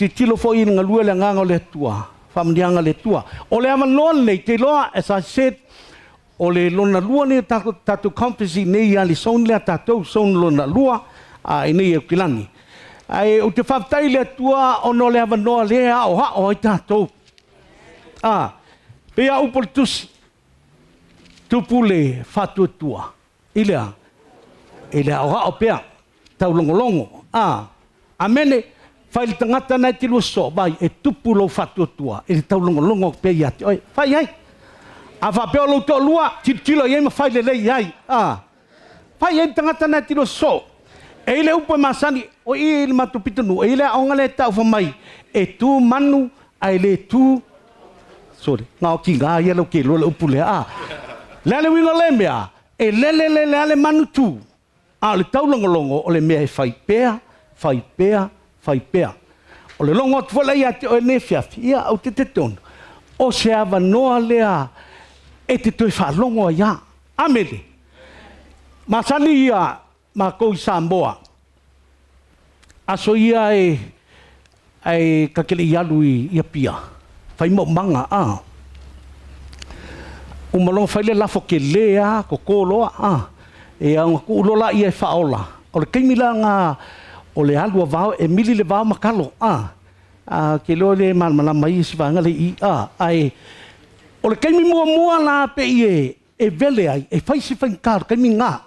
Tilotilo foi i le galue le agaga o le Atua, faamanuiaga a le Atua. O le avanoa lenei, te iloa, as I said, o le lona lua lenei o tatou conference i inei i Alisoni lea tatou zone lona lua a i nei Aukilani. Ae ou te faafetai i le Atua ona o le avanoa lea e aoao ai tatou. A, pei lava upu o le tusi, tupu le faatuatua i le a? I le aoao pea, taulogologo. A, amene. Fai le tagata na e te lua sosoo, vaai, e tupu lou faatuatua i le taulogologo pea ia te oe. Fai i ai. A faapea o lou toalua, tilotilo i ai ma fai lelei i ai. A, fai i ai le tagata na e te lua sosoo. E i ai le upu e masani, o i i le matou pitonuu, e i ai le aoga lea e tau fai mai, e tu manu ae le tu... Sorry, na o tiga ia latou te iloa le upu lea, a. O le a le uiga o lea mea? E lele lele lava le manu tu, a o le taulogologo o le mea e fai pea, fai pea, fai pea. O le logo atu foi la ia te oe i lenei afiafi, ia ou te talitonu, o se avanoa lea e te toe faalogo ai lava. Amene. Masani ia matou i Samoa, aso ia e ae ta te le i alu i Apia, fai maumaga, a. Uma loa ona fai le lafo tele lava, toto loa, a. Ia ona tuu loa lea e faaola. O le taimi la lena o le alu a vao, e mili le vao ma talo, a. Ou te iloa o lea e malamalama i isi vaega lea e i i, a. Ae o le taimi muamua la pe i e vele ai, e fai si faigata o le taimi lena.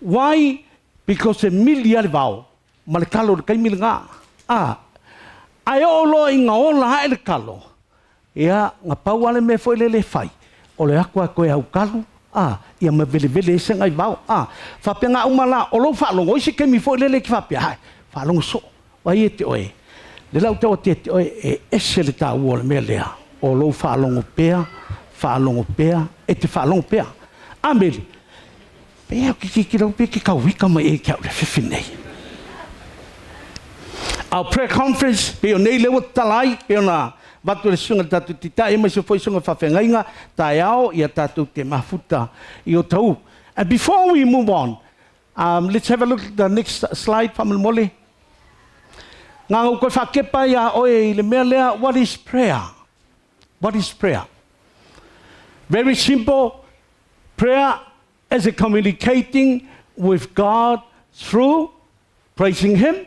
Why? Because e mili lava le vao ma le talo i le taimi lena. A, ae oo loa ina ola ae le talo, ia, na pau lava le mea foi lele e fai, o le o atu lava e toe autalu, a, ia ma velevele ese nai vao. A, faapena uma la, o lou faalogo, o isi taimi foi lele e te faapea, ai, faalogo soo, vai e te oe, le la ou tau atu ia te oe, e ese le taua o le mea lea, o lou faalogo pea, faalogo pea, e te faalogo pea. Amene. Pei ou te tilotilo pe te tauita mai ia te au i le afiafi nei. Our prayer conference, pei o nei lea ua tatala ai, pei ona avatu e le susuga i le tatou Taitai aemaise foi susuga i faafeagaiga, taeao ia tatou te mafuta i Otahuhu. And before we move on, let's have a look at the next slide, faamolemole. Na ou toe faatepa ia oe i le mea lea, what is prayer? What is prayer? Very simple. Prayer is a communicating with God through praising Him.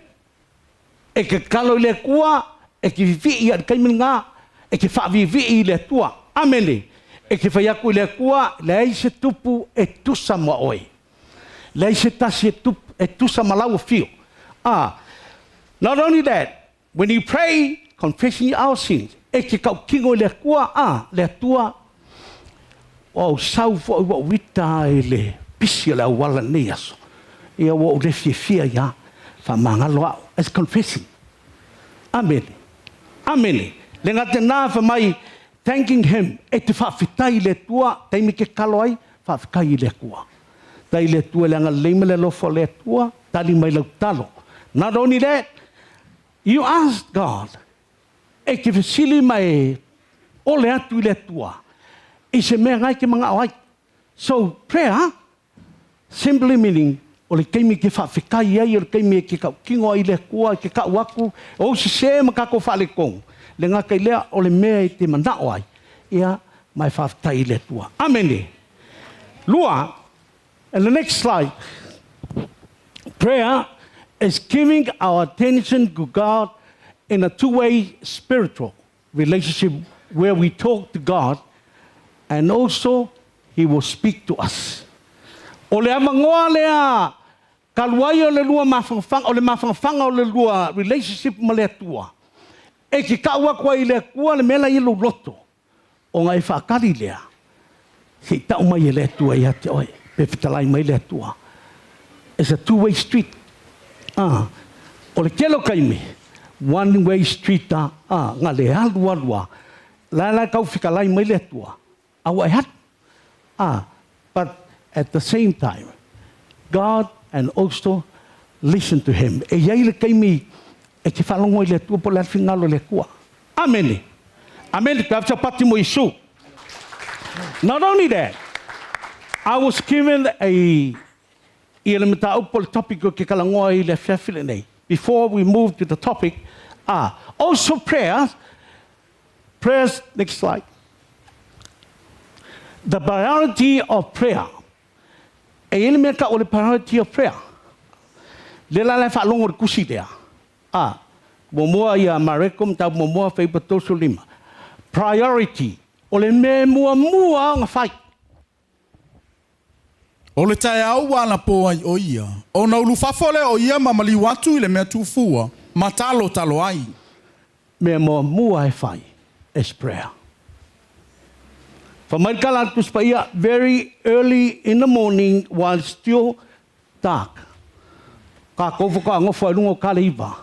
E ke kalo i le Atua, e ke vivii ia le taimi lena, e ke faaviivii i le Atua. Amene. E ke fai atu i le Atua, leai se tupu e tusa ma oe. Leai se tasi e, tupu, e tusa ma lau afio. Ah, not only that, when you pray, confessing our sins, e ke kautino i le Atua, ah, le Atua, o au sau foi ua ou ita i le pisi o le auala nei aso. Ia ua ou le fiafia ia, faamagalo au. As confessing. Amene. Amene. Le gata na fa mai, thanking Him, e te faafetai i le Atua, taimi ke kalo ai, faafetai i le Atua. Tai le Atua le agalelei ma le alofa o le Atua, tali mai lau talo. Not only that, you ask God, e te fesili mai o le atu i le Atua, i se mea ngai ke mangao ai. So prayer, simply meaning, o le taimi ke faafetai ai, o le taimi e ke kautino ai le Atua, e ke kau atu, o se se ma kako faaletonu. Le gata i lea, o le mea e te manao ai, ia, mai faafetai i le Atua. Amene. Lua, and the next slide. Prayer is giving our attention to God in a two-way spiritual relationship where we talk to God and also He will speak to us. O le avangoa lea talu ai o le lua mafanafanga, o le mafanafanga o le lua relationship ma le Atua. E ke kau atu ai i le Atua le mea la i lou loto. O ngai whaakari lea. Se i tau mai e le Atua ia te oe. Pe fetalai mai le Atua. It's a two-way street. Ah, o le tele o taimi, one-way street a, ah, nga le alu alu a. La la kau fetalai mai le Atua. Aua e hatu. Ah, but at the same time, God and also listen to Him. E iai le taimi e te whalongo i le Atua po le alfingalo le Atua. Amene. Amen. Ka pati mo Isu. Not only that, I was given a i le mataupu o le topic o ke kalangoa i le afiafi lenei. Before we move to the topic, Ah, also prayer, prayers, next slide. The priority of prayer. E i ai le mea tau o le priority of prayer. Lea la la e faalogo i le tusi lea. Ah, muamua ia Mareko mataupu muamua fuaiupu 35. Priority, o le mea e muamua ona fai. O le taeao ua alapō ai o ia, ona ulufafo lea o ia ma maliu atu i le mea tuufua, ma talotalo ai. Mea muamua e fai is prayer. Fai mai le tala a le Tusi Paia, very early in the morning while still dark. Tatou faatoa nofo lava i luga o tale 9,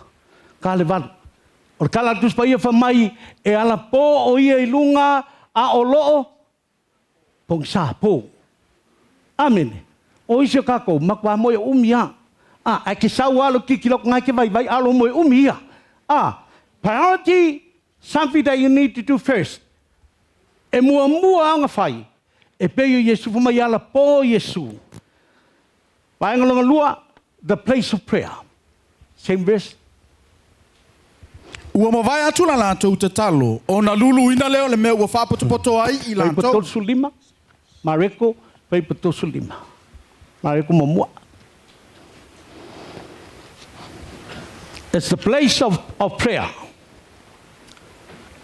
tale 8. O le tala a le Tusi Paia fai mai, e alapō o ia i luga a o lo o pogisa, po. Amene. O isi o tatou, matua moe umi lava. A, ae te sau lava lou tilotilo atu, na e te vaivai a o lou moe umi ia. A, priority, something that you need to do first. E muamua lava ona fai, e pei o Iesu, fai mai e alapō Iesu. Vaega lona lua, the place of prayer. Same verse. Ua mavae atu la latou tatalo, ona luluina lea o le mea ua faapotopoto ai i latou. 35, Mareko 35. Mareko muamua. It's the place of, of prayer.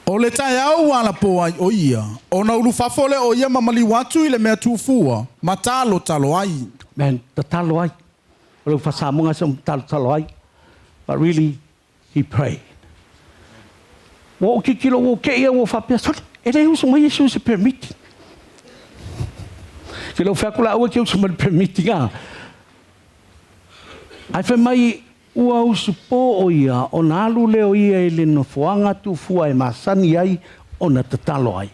O le taeao ua alapō ai o ia, ona ulufafo lea o ia ma maliu atu i le mea tuufua, ma talotalo ai. Man, tatalo ai. O le faa-Samoa sa talotalo ai. But really, he prayed. Ua ou tilotilo ua ou te i au ua faapea, sole, e le usu mai Iesu i se prayer meeting. Ke le o fai atu la aua e te usu mai i le prayer meeting a. Ae fai mai ua usupo o ia ona alu lea o ia i le nofoaga tuufua e masani ai ona tatalo ai.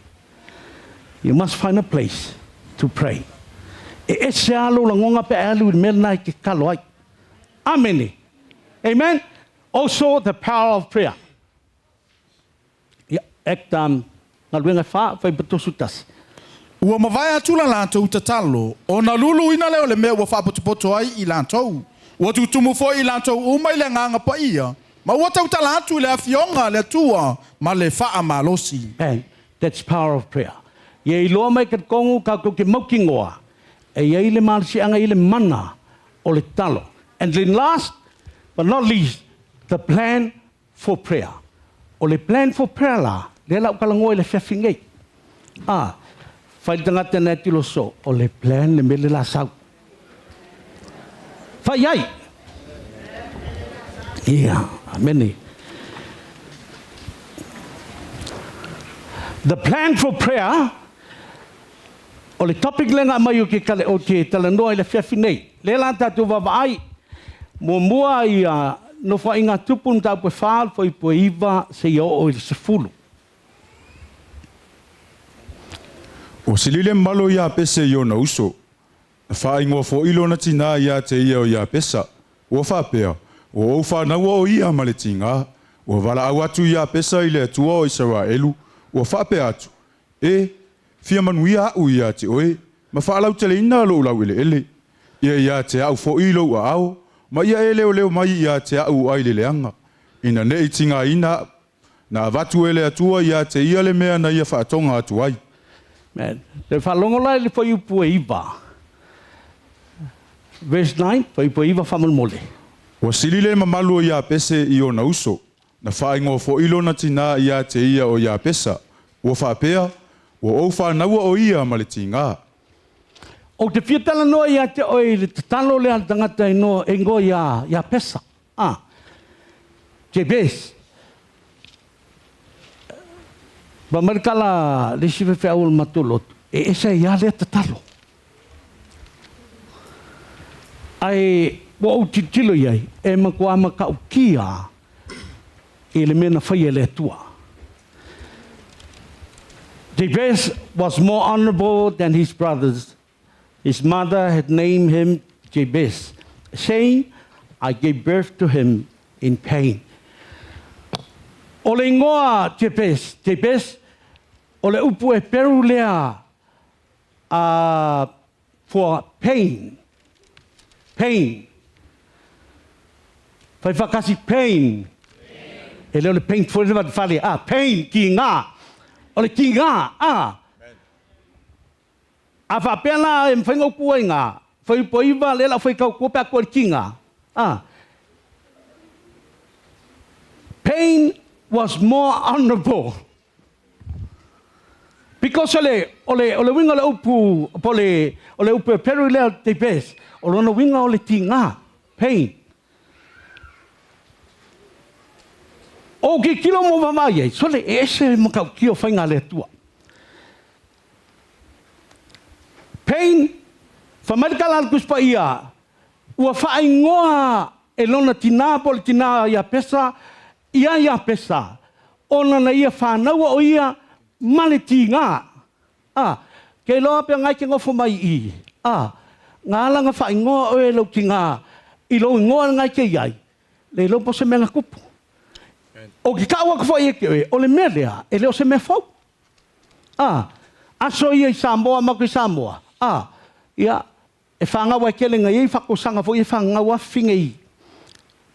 You must find a place to pray. E ese lava lou lagona pe a e alu i le mea lena e te tatalo ai. Amene. Amen. Also the power of prayer. Ia, Act um, galuega e fa, fai 31. Ua mavae atu la latou tatalo, ona luluina lea o le mea ua faapotopoto ai i latou. Ua tutumu foi i latou uma i le Agaga Paia, ma ua tautala atu i le Afioga a le Atua ma le faamalosi. And that's power of prayer. Ia iloa mai talitonu tatou te mautinoa e i ai le malosiaga, e i ai le mana o le tatalo. And then last but not least, the plan for prayer. O le plan for prayer la, lea la ou talanoa i le afiafi nei. A, fai le tagata na e tiloso, o le plan le mea le la sau. Fai ai! Ia, amene. The plan for prayer, o le topic lea na aumai o ke kale o te talanoa i le afiafi nei. Lea la tatou vaavaai, muamua ia Nofoaiga Tupu mataupu e 4, fuaiupu e 9 seia oo i le 10. Ua sili le mamalu o Iapese i ona uso. Na faaigoa foi lona tinā ia te ia o Iapesa, ua faapea, Ua ou fanaua o ia ma le tigā. Ua valaau atu Iapesa i le Atua o Isaraelu, ua faapea atu, E, fia manuia aʻu ia te oe, ma faalauteleina lou laueleele. Ia ia te aʻu foi lou aao, ma ia e leoleo mai ia te aʻu ai le leaga, ina ne i tigaina aʻu. Na avatu e le Atua ia te ia le mea na ia faatoga atu ai. Man, toe faalogo la i le fuaiupu e 9. Verse 9, fuaiupu e 9 faamolemole. Ua sili le mamalu o Iapese i ona uso, na faaigoa foi lona tinā ia te ia o Iapesa, ua faapea, Ua ou fanaua o ia ma le tigā. Ou te fia talanoa ia te oe i le tatalo lea a le tagata e igoa ia Iapesa. A. Jabez. Fai mai le tala a le isi faifeau o le matou lotu, e ese ai lava lea tatalo. Ae ua ou tilotilo i ai, e matua matautia i le mea na faia e le Atua. Jabez was more honorable than his brothers. His mother had named him Jabez, saying, I gave birth to him in pain. O le igoa Jabez, Jabez, o le upu Eperu lea for pain, pain. Fai faatasi, pain. E le o le paint foi le fale, a, pain, tiga. O le tiga, a. A faapea la e mafai ona ou tuua i ina, fuaiupu 9, lea o le a ou faitau atua pe a tua i le tiga, a. Pain was more honorable. Because o le, o le, o le uiga o le upu, po o le, o le upu Heperu lea, Jabez, o lona uiga o le tiga, pain. O ou tilotilo ma ou vaavaai i ai, sole, e ese le matautia o faiga a le Atua. Pain, fai mai le tala a le Tusi Paia, ua faaigoa e lona tina po o le tina ia Pesa, ia Iapesa, ona na ia fanaua o ia ma le tiga. A, ke iloa pe ngai ke nofo mai i i. A, na ala na faaigoa oe e lou tina i lou igoa ngai ke i ai, le iloa po o se mea na tupu. Ou te tau atu foi ia te oe, o le mea lea, e le o se mea fou. A, aso ia i Samoa, matou i Samoa, a, ia, E fanau ai tele na iai faatausaga foi e fanau afine i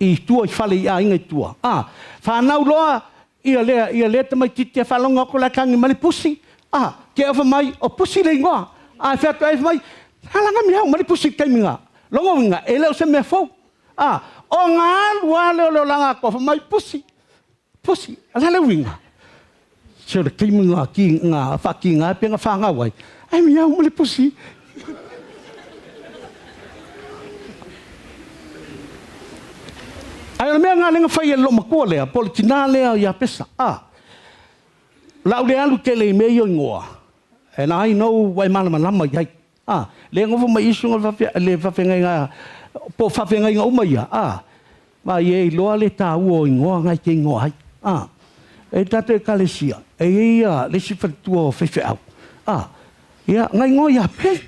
i tua i fale i aiga i tua. A, fanau loa ia lea ia lea tamaititi e faalogo atu la e tagi mai le pusi, a, te ofa mai o Pusi le igoa. A e fai atu ai fai mai, a laga miau mai le pusi i le taimi na. Lona uiga e le o se mea fou. A, ona alu a lea o le olaga atoa fai mai Pusi, Pusi, o le a le uiga? Se o le taimi na ki, na faakiga ai pe na fanau ai, ae miau ma le pusi. Ae o le mea lena lea na fai e le loomatua lea, po o le tinā lea ia Pesa. A, o le a ou le alu tele i mea ia o igoa, and I know ua e malamalama i ai. A, lea e nofo mai i susuga le faafeagaiga, po o faafeagaiga uma ia, a, ma ia iloa le taua o igoa na e te igoa ai. A, e tatou ekalesia, e i ai ia le isi faletua o faifeau, a, ia, na igoa ia Pei,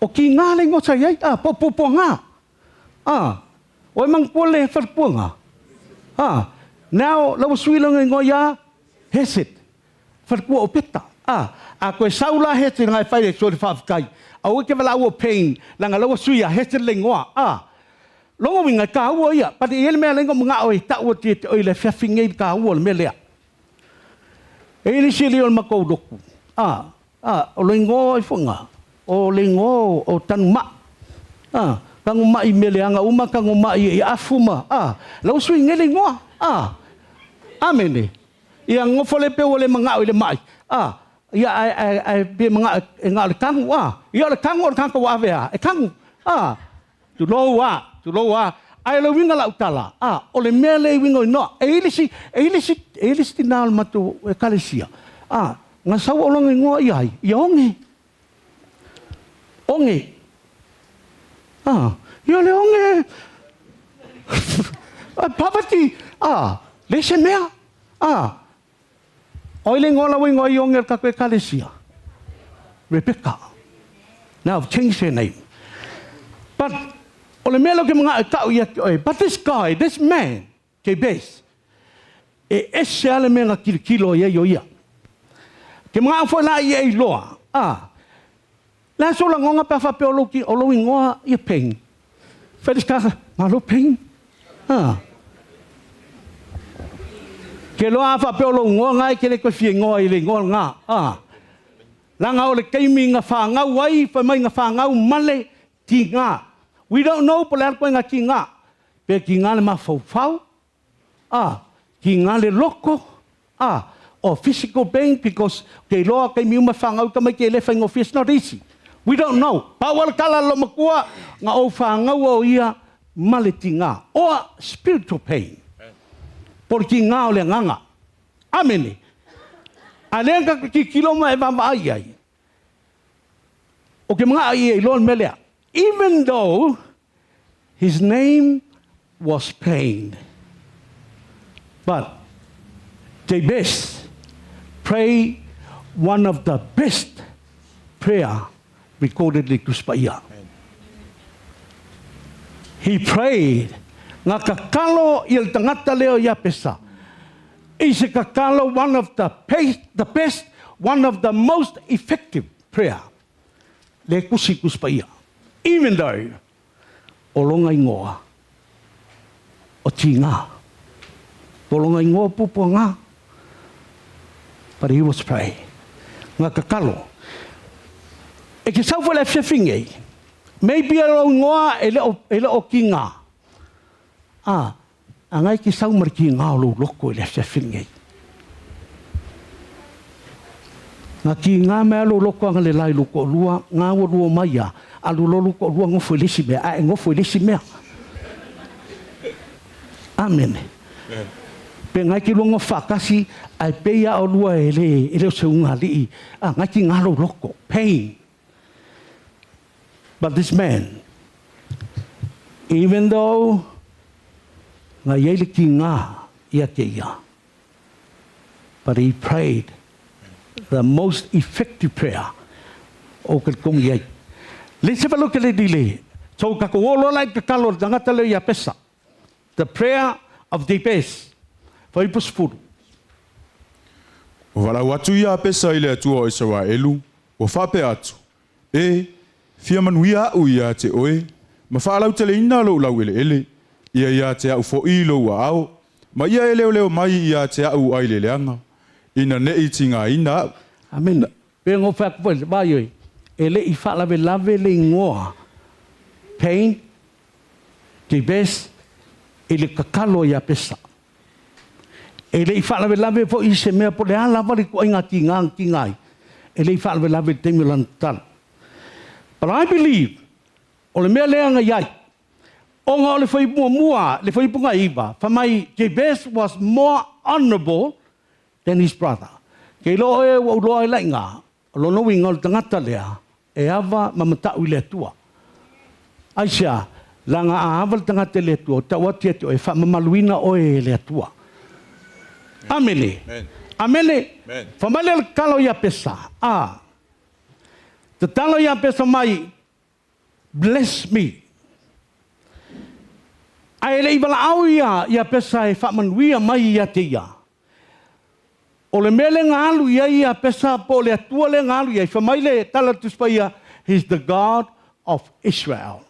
o Tiga le igoa sa i ai, a, po o Puapuaga. A, o e manatua le faletua na? A, now, la ua sui lona igoa ia Hesed. Faletua o Peta. A, a toe sau la Hesed nga e fai e sui le faafetai. Aua e te valaau o Pain, leaga la ua sui ia Hesed le igoa. A, lona uiga e taua ia, but e i ai le mea lea na ou manao e tau atu ia te oe i le afiafi nei le taua o le mea lea. E i ai le isi alii o le matou lotu, a, a, o le igoa o ifo ina, o le igoa o Tanumai. A, Tanumai i mea leaga uma, Tanumai i afu ma, a, la ua sui nei le igoa. A, amene. Ia nofo le pe ua le manao i le mai, a, ia ae, ae, ae pe manao e na o le kagu, a, ia o le kagu o le tagata ua ave a, e kagu, a, tulou a, tulou a, ae o le uiga lau tala, a, o le mea lea i uiga o inoa, e i ai le isi, e i ai le isi, e i ai le isi tina o le matou ekalesia, a, na sau o lona igoa ia ai, ia Oge. Oge. A, ia o le oge, poverty, a, leai se mea. A, o ai le igoa la ua igoa ai Oge o le tatou ekalesia? Rebecca. Now I've changed her name. But, o le mea lea ou te manao e tau ia te oe, but this guy, this man, Jabez, e ese lava le mea na tilotilo ai ai o ia. Ke manao foi la ia e iloa, a, le a sou lagona pe a faapea o lou, o lou igoa ia Pain. Fai le star, malo Pain. A. Ke loa a faapea o lou igoa na e te le toe fia igoa i le igoa lena. A. Leaga o le taimi na fanau ai, fai mai na fanau male tiga. We don't know po o le a le ituaiga tiga. Pe tiga le mafaufau, a, tiga le loto, a, or physical pain because ou te iloa taimi uma e fanau tamaiti e le faigofie, it's not easy. We don't know. Pau lava le tala a le loomatua, na ou fanau o ia ma le tiga, or spiritual pain. Po o le tiga o le agaga. Amene. A lea na tatou tilotilo ma e vaavaai i ai. Ou te manao ia iloa le mea lea. Even though his name was pain, but Jabez prayed one of the best prayer recorded i Tusi Paia. He prayed, nga tatalo ia le tagata lea o Iapesa i se tatalo one of the the best, one of the most effective prayer le tusi i Tusi Paia. Even though o lona igoa o Tiga. Pologa igoa puapuaga. But he was pray. Nga tatalo. E ke sau foi le afiafi nei, maybe o lou igoa e le o kiga. A, a ngai ke sau ma le kiga o lou loto i le afiafi nei. Nga kiga mai a lou loto aga le la i lou toalua, nga ua lua mai a, alu loa lou toalua nofo i le isi mea, ae nofo i le isi mea. Amene. Pe ngai ke lua nofo faatasi, ae pei lava olua e le, e le o se ugaalii, a ngai kiga lou loto. Pain. But this man, even though na i ai le kiga ia te ia, but he prayed the most effective prayer o ke talitonu i ai. Le se valo ke le dile, so tatou oo loa la i le tatalo a le tagata lea ia Pesa. The prayer of Jabez, fuaiupu 10. Ua valaau atu Iapesa i le Atua o Isaraelu, ua faapea atu, E, fia manuia a'u ia te oe, ma faalauteleina lou laueleele, ia ia te a'u fo'i lou aao, ma ia e leoleo mai ia te a'u ai le leaga, ina ne'i tigaina a'u. Amene. Pe na ou fai atu foi, vaai oe, e le i faalavelave le igoa pain, Jabez, i le tatalo ia Pesa. E le i faalavelave foi i se mea po o le a lava le ituaiga tiga na tiga ai, e le i faalavelave i le taimi o lana tatalo. But I believe, o le mea lea na i ai, ona o le fuaiupu muamua, le fuaiupu 9, fai mai, Jabez was more honourable than his brother. Ke iloa oe ua ou loa ai la i ina, o lona uiga o le tagata lea, e ava ma matau i le Atua. Aisea? Leaga a ava le tagata i le Atua, o tau atu ia te oe, e faamamaluina oe e le Atua. Amene. Amene. Fai mai lea o le tatalo ia Pesa, a. Tatalo ia Pesa mai, Bless me. Ae le i valaau ia ia Pesa e faamanuia mai ia te ia. O le mea lea na alu i ai ia Pesa po o le Atua lea na alu i ai, fai mai le tala a le Tusi Paia, He is the God of Israel.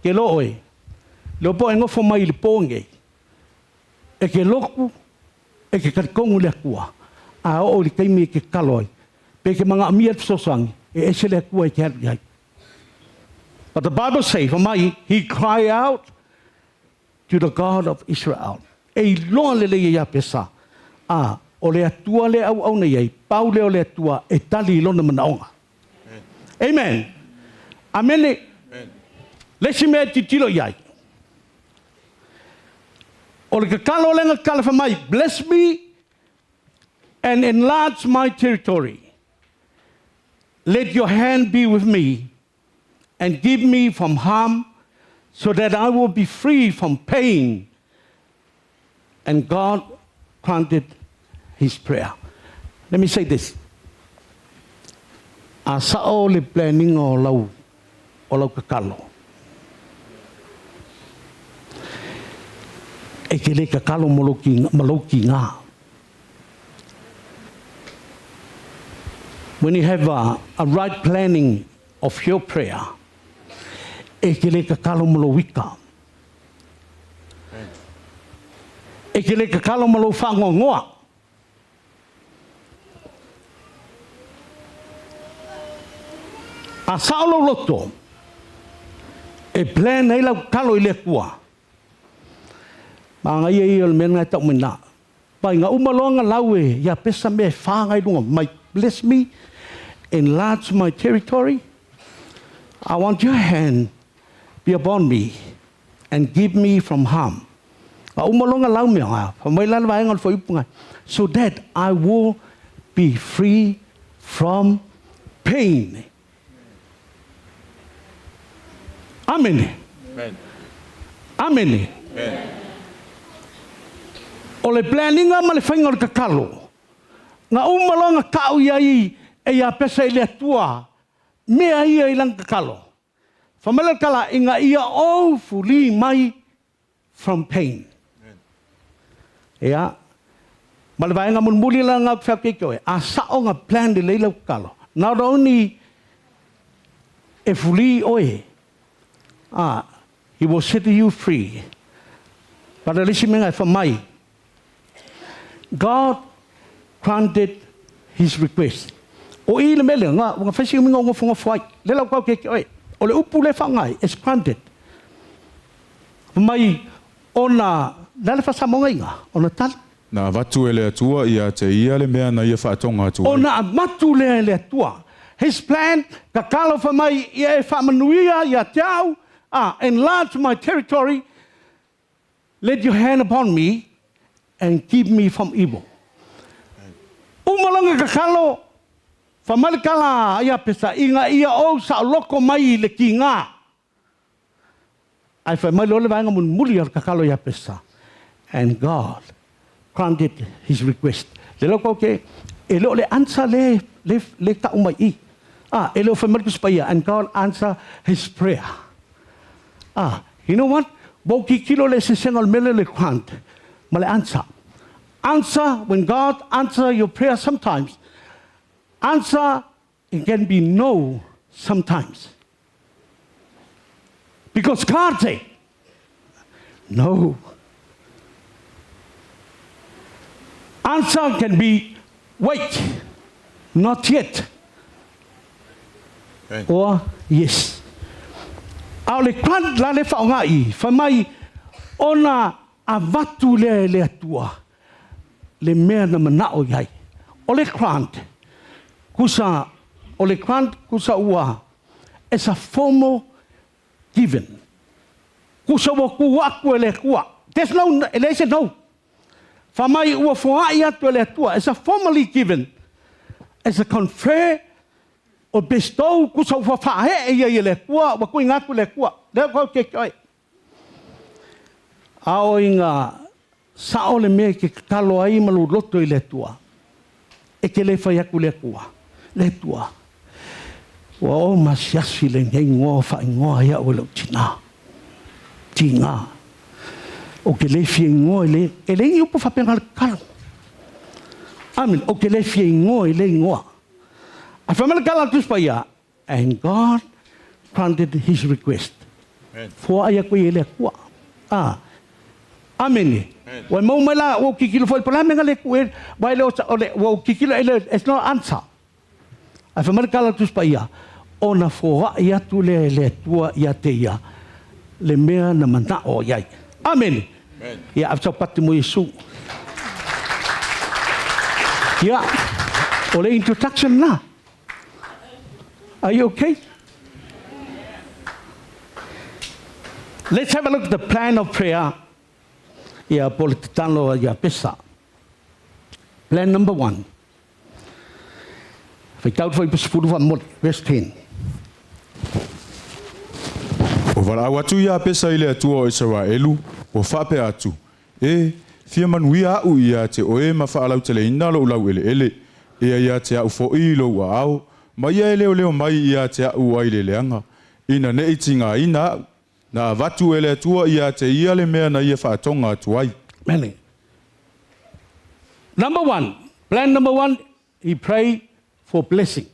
Ke loa oe, leo po e nofo mai i le po nei, e ke lotu, e ke talitonu i le Atua, a oo i le taimi e ke tatalo ai, pe ke manaomia le fesoasoani, e ese le Atua e te alu i ai. But the Bible say, fai mai, he cry out to the God of Israel. E iloa lelei e Iapesa, a, o le Atua lea e auauna i ai, pau lea o le Atua e tali i lona manaoga. Amen. Amene. Le isi mea e tilotilo i ai, o le tatalo lea na tatala fai mai, bless me and enlarge my territory. Let your hand be with me and keep me from harm so that I will be free from pain. And God granted his prayer. Let me say this. A sao le planning o lau tatalo, e te le tatalo ma lou tiga. When you have a right planning of your prayer, e te le tatalo ma lou ita. E te le tatalo ma lou faanoanoa. A sao lou loto, e plan ai lau tatalo i le Atua. Magaia ia o le mea lena e tau mai na. Pai nga uma loa nga lau e ia pesa mea e whāngai i lunga mai. Bless me, enlarge my territory. I want your hand be upon me and keep me from harm. Nga uma loa nga lau mea nga, fa mai la le vaega o le fuaiupu ngai. So that I will be free from pain. Amene. Amene. O le planning-a ma le faiga o le tatalo, na uma loa na tau i ai e ia Pesa i le Atua mea ia i lana tatalo. Fai mai le tala, ina ia ou fuli mai from pain. Ia, ma le vaega mulimuli la na ou te fai atu ai oe, a sao na plan lelei lau tatalo, not only e fuli oe, a, he will set you free. But o le isi mea e fai mai, God granted his request. O i le mea lea, ua fai si umiga o gofogofo ai. Le lau kau ke ke oe. O le upu le whangai, is granted. Mai ona, le le fasamoga inga, ona tali. Na avatu e le Atua ia te ia le mea na ia faatoga atu ai. Ona avatu lea e le Atua. His plan, tatalo fai mai ia e faamanuia ia te au, enlarge my territory, let your hand upon me and keep me from evil. Uma lona tatalo, fai mai le tala ia Pesa, ina ia ou saoloko mai i le tiga. Ae fai mai loa le vaega mulimuli o le tatalo ia Pesa. And God granted his request. Le lau ke, e le o le answer le, le, le tau mai i. E le o fai mai le Tusi Paia, and God answer his prayer. You know what? Wau kikilo le eseesega o le mele le grant, ma le answer. Answer, when God answer your prayer sometimes, answer, it can be no sometimes. Because God say, no. Answer can be, wait, not yet. Okay. Or yes. A o le grant la le whaonga i, fai mai, ona avatu lea e le Atua, le mea na manao i ai. O le grant, kusa, o le grant kusa ua, it's a formal given. Kusa ua ku aku e le Atua. There's no, e le se no. Fai mai ua foai atu e le Atua. It's a formally given. It's a confer o bestow kusa ua whae e ia i le Atua, ua kui ngāku le Atua. Lea kau ke ke oe. Ao inga sao le mea ke tatalo ai ma lou loto i le Atua. E ke le fai aku le Atua. Le Atua. Ua o masiasi le ngei ngoa whaingoa ia o lau tina. Tina. O ke le fia ingoa i le, e le ingi upu whapenga le kalo. Amen. O ke le fia ingoa i le ingoa. A whamele kala Tusi Paia, and God granted his request. Amen. Foa ai aku i le Atua. Amen. Ua mau mai la, ua kikilo foi pala menga le ku e, vai le o le, ua kikilo e le, it's not answer. A whamele kala Tusi Paia, ona foa ai atu le le Atua ia te ia, le mea na manao iai. Amen. Amen. Ia, avatu pati mo Iesu. Ia, o le introduction na. Are you okay? Let's have a look at the plan of prayer. Ia, po le tatalo ia Pesa. Plan number 1. Faitau foi pa sefulu faamomoli, verse 10. O valaau atu ia Pesa i le Atua o Isaraelu, ua faapea atu, e, fia manuia au ia te oe ma faalauteleina lou laueleele, e ia te au fo'i i lou aao, ma ia e leoleo mai ia te au ai le leaga, ina nei tigaina au. Na avatu e le Atua ia te ia le mea na ia faatoga atu ai. Many. Number 1, plan number 1, he pray for blessing.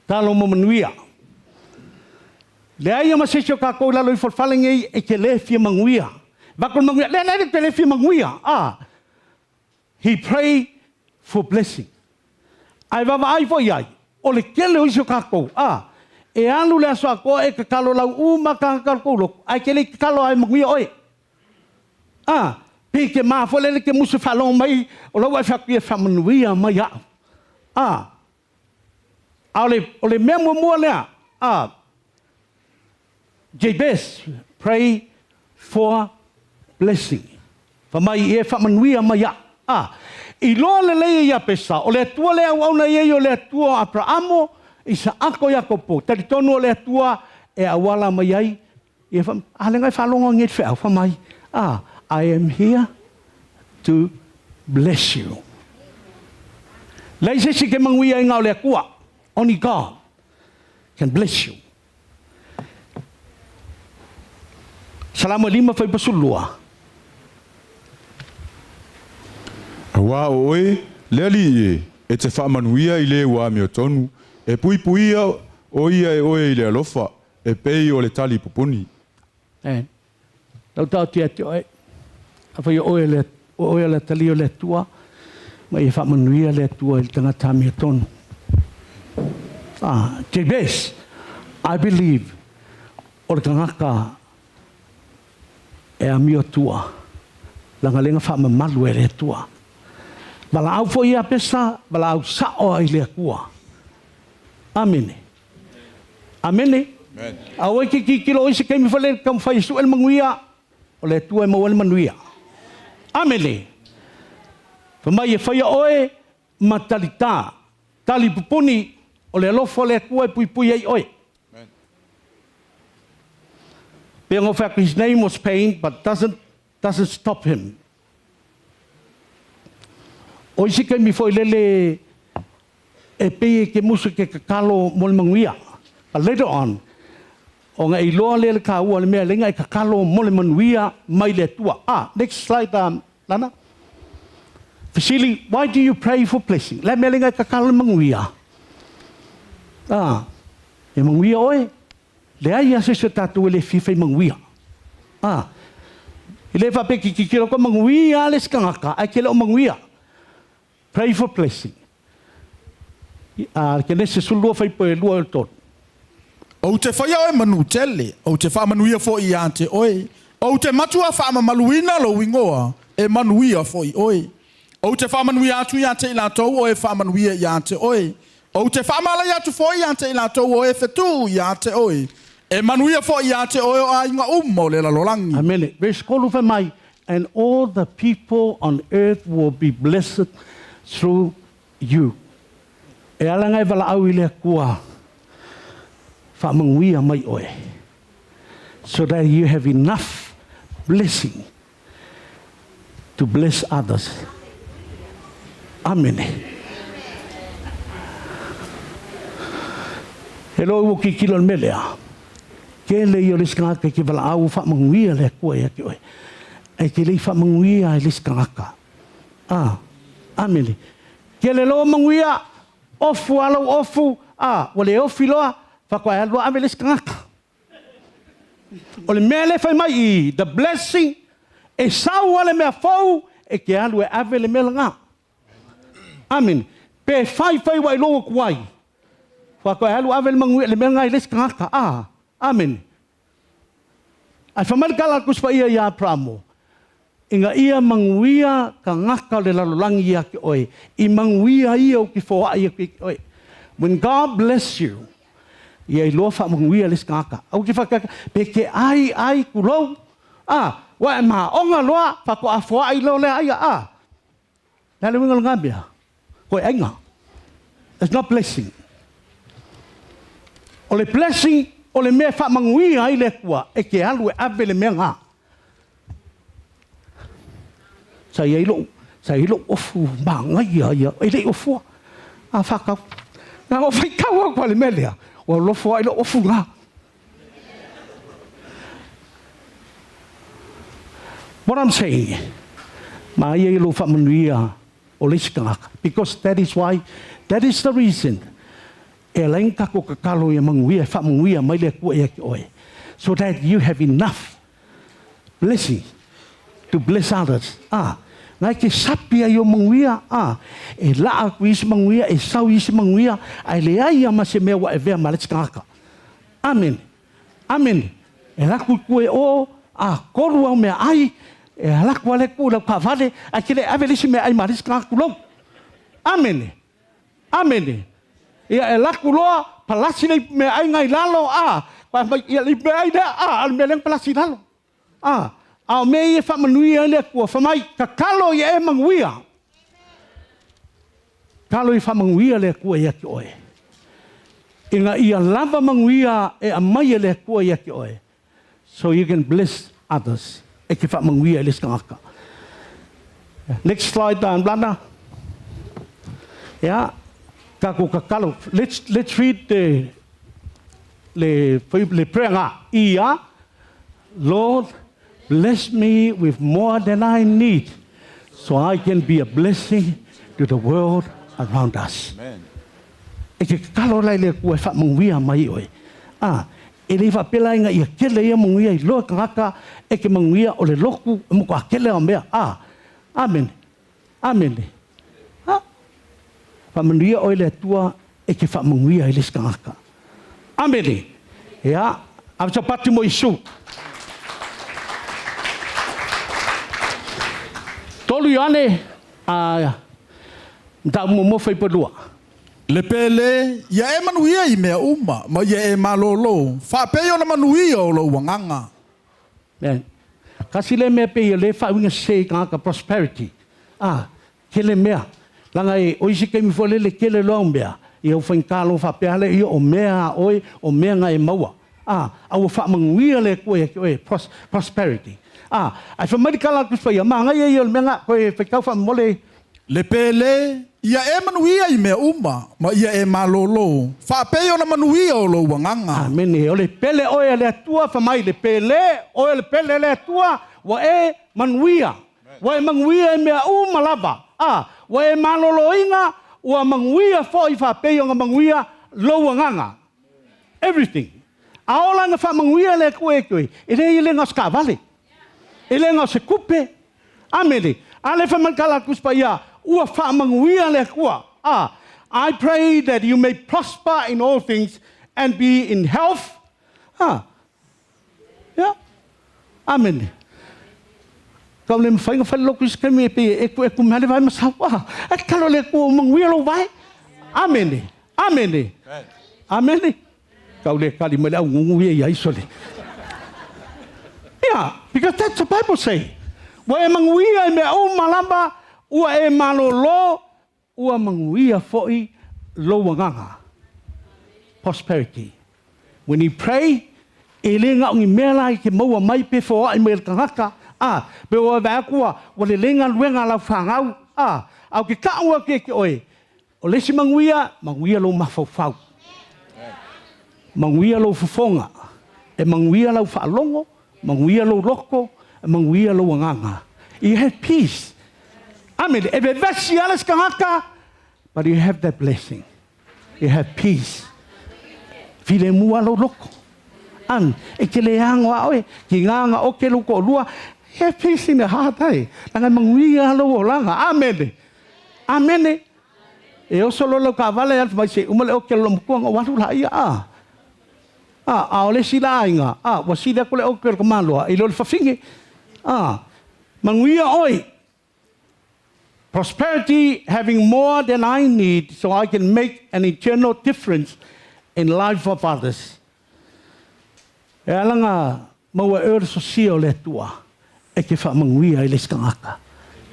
Talo mo manuia. Le ai ma se o ka ko lalo i fale ngei e ke le fia manguia. Va ko manguia, le le le fia manguia. He pray for blessing. Ai va ai fo iai. O le kele o iso ka ko. E alu le aso ko e ka kalo lau u ma ka ka ko lo. Ai ke le kalo ai manguia oi. Pe ke ma fo le le ke musu fa long mai o lau ai fa ku e fa manuia mai a. A o le mea mua lea. Jabez pray for blessing. Fa mai e fa manuia mai a. I loa le lei ia Pesa, o le Atua le au auna ia o le Atua o Abraamo, Isaako Iakopo. Talitonu o le Atua e awala mai ai. Ia fa, a le ngai whalonga nge te whea, fa mai. I am here to bless you. Lei se si ke manguia i ngā o le Atua. Only God can bless you. Salamo 5 fai pasulua. Aua o oe, le ali e, e te faamanuia i le ua amio tonu, e puipuia o ia e oe i le alofa, e pei o le tali pupuni. Lau tau tia te oe. Afai o oe le o oe o le atalii o le Atua, ma ia faamanuia le Atua i le tagata amiotonu. Ah, Jabez, I believe o le tagata e amio atua, leaga lea na faamamalu e le Atua. Valaau foi Iapesa, valaau sao ai le Atua. Amene. Amene. Aua e te tilotilo i se taimi foi lele taumafai e sue le manuia, o le Atua e maua ai le manuia. Amene. Fai mai e faia oe ma talitā, tali pupuni, o le alofa o le Atua e puipui ai oe. Pei ona ou fai atu, his name was pain, but doesn't stop him. O isi taimi foi lele e pei e te musu e te tatalo mo le manuia. But later on, ona e iloa lea le taua o le mea lea e tatalo mo le manuia mai le Atua. Ah, next slide, Lana. Fesili, why do you pray for blessing? Le mea lea e tatalo le manuia. Ah, e manuia oe. Leai a se isi o tatou e le fia fai manuia. Ah, e le faapea e tilotilo atu manuia le isi tagata, ae te le o manuia. Pray for blessing. Ah, Kenese 12 fuaiupu 2 i le 3. Ou te faia oe manu tele, ou te faamanuia foi ia te oe. Ou te matua faamamaluina lou igoa, e manuia foi oe. Ou te faamanuia atu ia te i latou o e faamanuia ia te oe. Ou te faamalaia atu foi ia te i latou o e fetuʻu ia te oe. E manuia foi ia te oe o aiga uma o le lalolagi. Amene. Verse 3 fai mai, and all the people on earth will be blessed through you. E ala ona e valaau i le Atua, faamanuia mai oe. So that you have enough blessing to bless others. Amene. E loa ua tilotilo i le mea lea. Tele ia o le isi tagata e te valaau faamanuia le Atua ia te oe. Ae te le i faamanuia i le isi tagata. Ah, amene. Tele loa manuia, ofu a lau ofu, ah, ua le ofi loa, faatoa e alu loa ave le isi tagata. O le mea lea fai mai i the blessing, e sau a le mea fou, e te alu e ave le mea lena. Amene. Pe fai fai ua iloa atu ai. Faatoa e alu ave le manuia le mea lena i le isi tagata. Ah, amene. Ae fai mai le tala a le Tusi Paia ia Aperamo, ina ia manuia tagata o le lalolagi ia te oe, i manuia ia ou te foai atu ia te oe. When God bless you, ia iloa faamanuia le isi tagata. Aua te faatata, pe te ai ai tulou, ah, ua e maoga loa, faatoa foai loa lea aia, ah. Le a le uiga o lena mea? Koe aiga. It's not blessing. O le blessing, o le mea e faamanuia ai le Atua, e te alu e ave le mea lena. Sa i ai lou, sa i ai lou ofu manaia ia, e le i ofua. A whakau. Nā o whaitau au kwa le mea lea. Ua lofo ai lou ofu ngā. What I'm saying, ma ia i lou faamanuia o le isi tagata. Because that is why, that is the reason e ala ai ona tatou tatalo ia manuia, e faamanuia mai le Atua ia te oe. So that you have enough blessing to bless others. Ah, na e te sapi ai o manuia, ah, e laa atu i isi manuia, e sau i isi manuia, ae leai ia ma se mea ua avea ma le isi tagata. Amene. Amene. E alu atu i tua e o, a tolu au mea ai, e alu atu lava le tuu i lau taavale, ae te le ave le isi mea ai ma le isi tagata tulou. Amene. Amene. Ia e alu atu loa, palasi le meaai i lalo, a, fai mai, ia le meaai lea, a, a o le mea lea na palasi i lalo. A, a o mea ia e faamanuia ai le Atua, fai mai, tatalo ia e manuia. Tatalo ia faamanuia le Atua ia te oe. Ina ia lava manuia e aumai e le Atua ia te oe. So you can bless others. E te faamanuia i le isi tagata. Next slide, Lana. Ia, tatou tatalo. Let's read the le prayer ngā. Ia, Lord, bless me with more than I need, so I can be a blessing to the world around us. Amen. E te tatalo la i le Atua e faamanuia mai oe. Ah, E le i faapea la ina ia tele ia manuia iloa e tagata e te manuia o le lotu e matua tele ao mea. A. Amene. Amene. A. Faamanuia oe e le Atua e te faamanuia ai le isi tagata. Amene. Ia, ave sau pati mo Iesu. 3 Ioane, a, mataupu muamua fuaiupu e 2. Le pele, ia e manuia i mea uma, ma ia e malōlō, faapei ona manuia o lou agaga. Amen. Tasi lea mea pei o lea e faauiga sese i tagata prosperity. A, tele mea. Leaga e, o isi taimi foi lele tele loa au mea, ia ua faigata loa faapea lava lea, ia o mea a oe, o mea na e maua. A, a ua faamanuia le Atua ia te oe, pros, prosperity. A, ae fai mai le tala a le Tusi Paia, manaia ia o le mea na, toe faitau faamolemole. Le pele, ia e manuia i mea uma, ma ia e malōlō, faapei ona manuia o lou agaga. Amene. O le pele oe a le Atua, fai mai le pele oe o le pele a le Atua, ua e manuia. Ua e manuia i mea uma lava. A, ua e malōlōina, ua manuia foi faapei ona manuia lou agaga. Everything. A ola na faamanuia le Atua ia te oe, e leai e le na o se taavale. E le na o se tupe. Amene. A lea fai mai le tala a le Tusi Paia, ua faamanuia le Atua. A, I pray that you may prosper in all things and be in health. A, ia. Amene. Tau le mafai ona fai le lotu i se taimi e pei e ekueku mai lava le vae ma sau. A, ae tatalo i le Atua ua manuia lou vae. Amene. Amene. Amene. Tau le tali mai le augugu ia ia iso le. Yeah, because that's the Bible say. Ua e manuia i mea uma lava, ua e malōlō, ua manuia foi lou agaga. Prosperity. When you pray, e le na o ni mea la i te maua mai pe foai mai e le tagata, a, pe ua vaai atu ua, ua lelei galuega a lau fanau, a, a o ke taʻu atu ia te oe, O le isi manuia, manuia lou mafaufau. Manuia lou fofoga. E manuia lau faalogo, manuia lou loto, e manuia lou agaga. You have peace. Amene. E vevesi lava le isi tagata, but you have that blessing. You have peace. Filemu lava lou loto. An, e te le ago a oe, ki ngā nga oke lou toalua, you have peace in the heart, ai. Leaga e manuia lava lou olaga. Amene. Amene. E oso loa lau taavale alu mai se i uma le oki a le loomatua ona ou alu laia a. A, a o le isi la aiga, a, ua sili atu le oki o le tamaloa i lo le fafine. A, manuia oe. Prosperity having more than I need so I can make an eternal difference in life of others. E ala na maua e oe le sosia o le Atua e te faamanuia ai le isi tagata.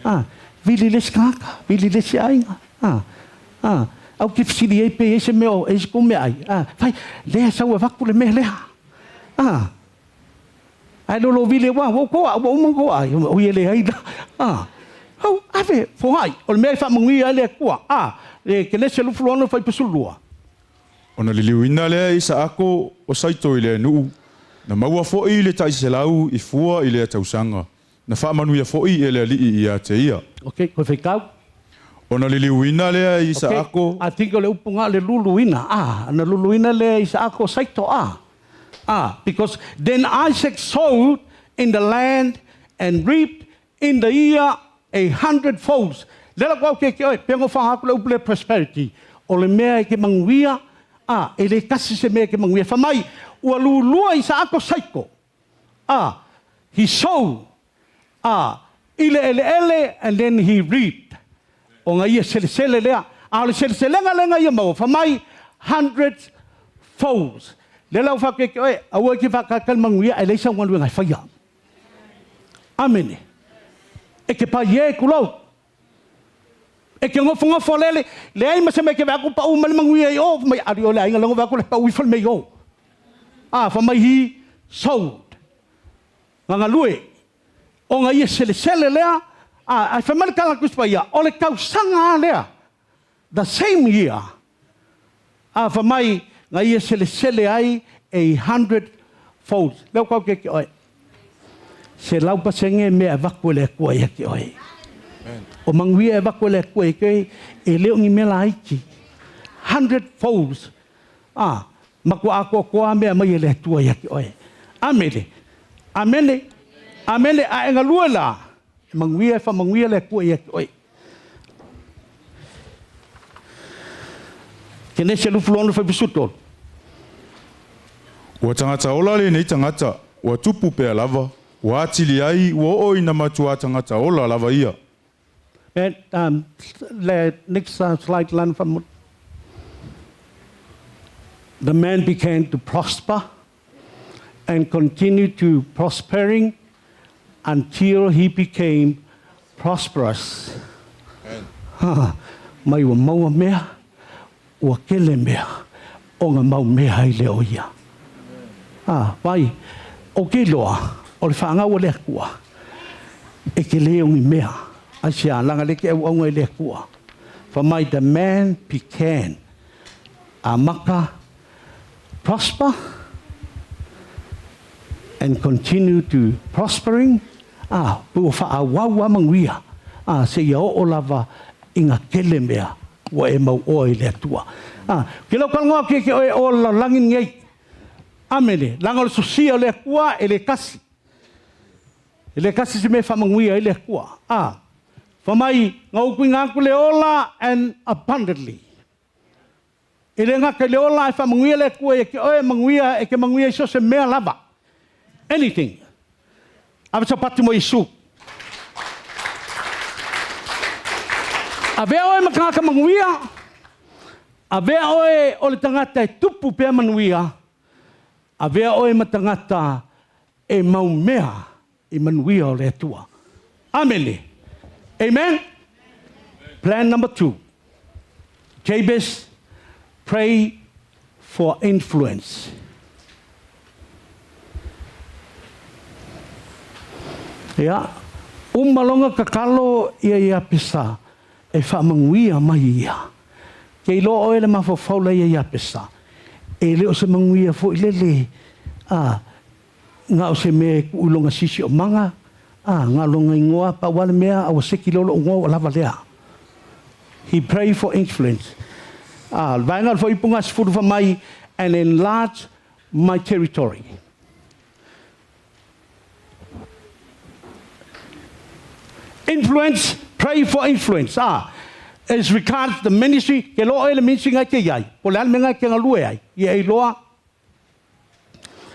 A, vili le isi tagata, vili le isi aiga. A, a, au te fesili ai pe i ai se mea o, e i se kou meaai. A, fai, lea e sau e avatu le mea lea. A, ae lolo vili ua, ua ou toa, ua uma ona toa ai, oi e leai la. A, au, ave, foai, o le mea e faamanuia ai le Atua. A, e Kenese 26 fuaiupu 12. Ona liliuina lea e Isaako o Saito i lea nuu, na maua foi le tai 100 i fua i lea tausaga, na faamanuia foi e le Alii ia te ia. Ok, koe faitau. Ona liliuina lea e Ok, Isaako. I think o le upu na o le luluina, ah, na luluina lea e Isaako o Saito, ah, ah, because then Isaac sowed in the land and reaped in the year a hundred folds. Lea la kua au ke oe, pea ngofa aku le upu le prosperity. O le mea e ke manuia, a, e le tasi se mea e ke manuia. Fa mai, ua lulua i sa ako saiko. A, he sowed, a, i le eleele, and then he reaped. O nga ia selesele lea. A o le seleselega lea nga ia maua, fa mai, hundreds folds. Lea la ua faapea ke oe, aua e ke whakakali manuia, e leai sau galuega e faia. Amene. E ke pai e kulou. E ke ngofongofo lele, leai ma se mea ke vaeatu pau mai le manuia i o, mai alu i o le aiga lengo vaeatu le pau ifo le mea i o. A, fa mai he sold. Gagalue. Ona ia selesele lea, a, ai fai mai le tala a le Tusi Paia, o le tausaga a lea, the same year, a fa mai na ia selesele ai a hundred folds. Lea ua tau ke oe. 100% mea e avatu e le Atua ia te oe. O manuia e avatu e le Atua ia te oe, e le o ni mea laiti. Hundred folds. A, Matua atoatoa mea mai e le Atua ia te oe. Amene. Amene. Amene. A e galue la, e manuia e faamanuia le Atua ia te oe. Kenese 26 fuaiupu 13. Ua tagata ola lenei tagata, ua tupu pea lava, ua atili ai ua oo ina matuā tagata ola lava ia. And le next slide lana faamolemole. The man began to prosper and continued to prospering until he became prosperous. Ha, mai ua maua mea, ua kele mea, ona mau mea ai lea o ia. A, vai, o ke iloa, o le faagau a le Atua, e te le o ni mea, aisea, leaga le te auauna i le Atua. Fai mai, the man began, amata, prosper, and continue to prospering, a, pe ua faaauau lava manuia, a, seia oo lava ina tele mea ua e mauoa i le Atua. A, ke lau talanoa atu ia te oe o le lalolagi lenei. Amene. Leaga o le sosia o le Atua e le tasi. E le tasi se mea e faamanuia ai le Atua. A, fai mai, na ou tuuina atu le ola and abundantly. E le gata i le ola e faamanuia le Atua ia te oe, e manuia, e te manuia i so o se mea lava. Anything. Ave sau pati mo Iesu. Avea oe ma tagata manuia, avea oe o le tagata e tupu pea manuia, avea oe ma tagata e mau mea i manuia o le Atua. Amene. Amen. Plan number 2. Jabez pray for influence. Ia, uma loa ona tatalo ia Iapesa e faamanuia mai ia. Ke iloa oe le mafaufau la ia Iapesa, e le o se manuia foi lele a na o se mea e tuu i lona siosiomaga, a na o lona igoa, pau lava le mea a ua seki loa lou igoa ua lava lea. He pray for influence. A, o le vaega o le fuaiupu 10 fai mai, and enlarge my territory. Influence, pray for influence. A, as regards the ministry, ke loa oe le ministry ngai te iai, po o le a le mea ngai te galue ai, ia e iloa,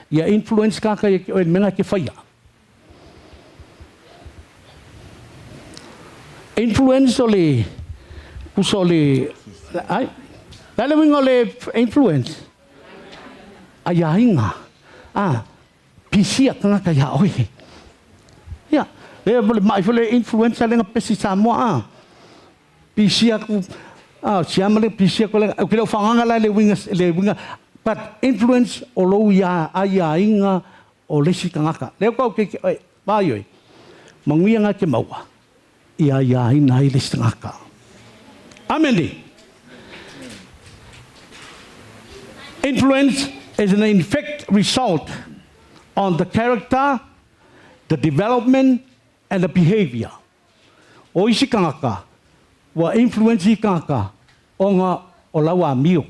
ia influence kaka ia ke oe le mea ngai te whaia. Influence o le pusa o le ai le le uiga o le influence aiaiga a pisia tagata ia oe. Ia, le le mai foi le influenza le na pesi Samoa a. Pisia ku a siama le pisia ko le ke le whanganga la le uiga le uiga but influence o lou ia aiaiga o le isi tagata. Lea kau ke ke oi, vai oi. Manuia nga te maua ia aiaina ai le isi tagata. Amene. Influence is an effect result on the character, the development and the behavior. O isi tagata, ua influence i tagata ona o lau amio.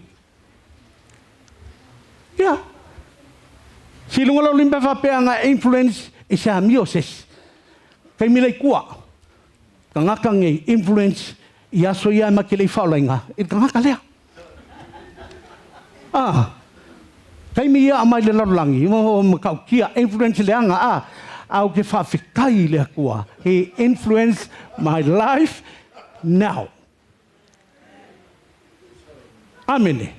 Ia. Si luga o lou lima pe faapea na influence i se amio o se isi. Taimi le i tua, tagata nei influence i aso ia e ma te le i faaolaina i le tagata lea. Ah, taimi ia aumai le lalolagi, oh, matautia, influence leaga, ah, a ou te faafetai i le Atua, He influenced my life now. Amene.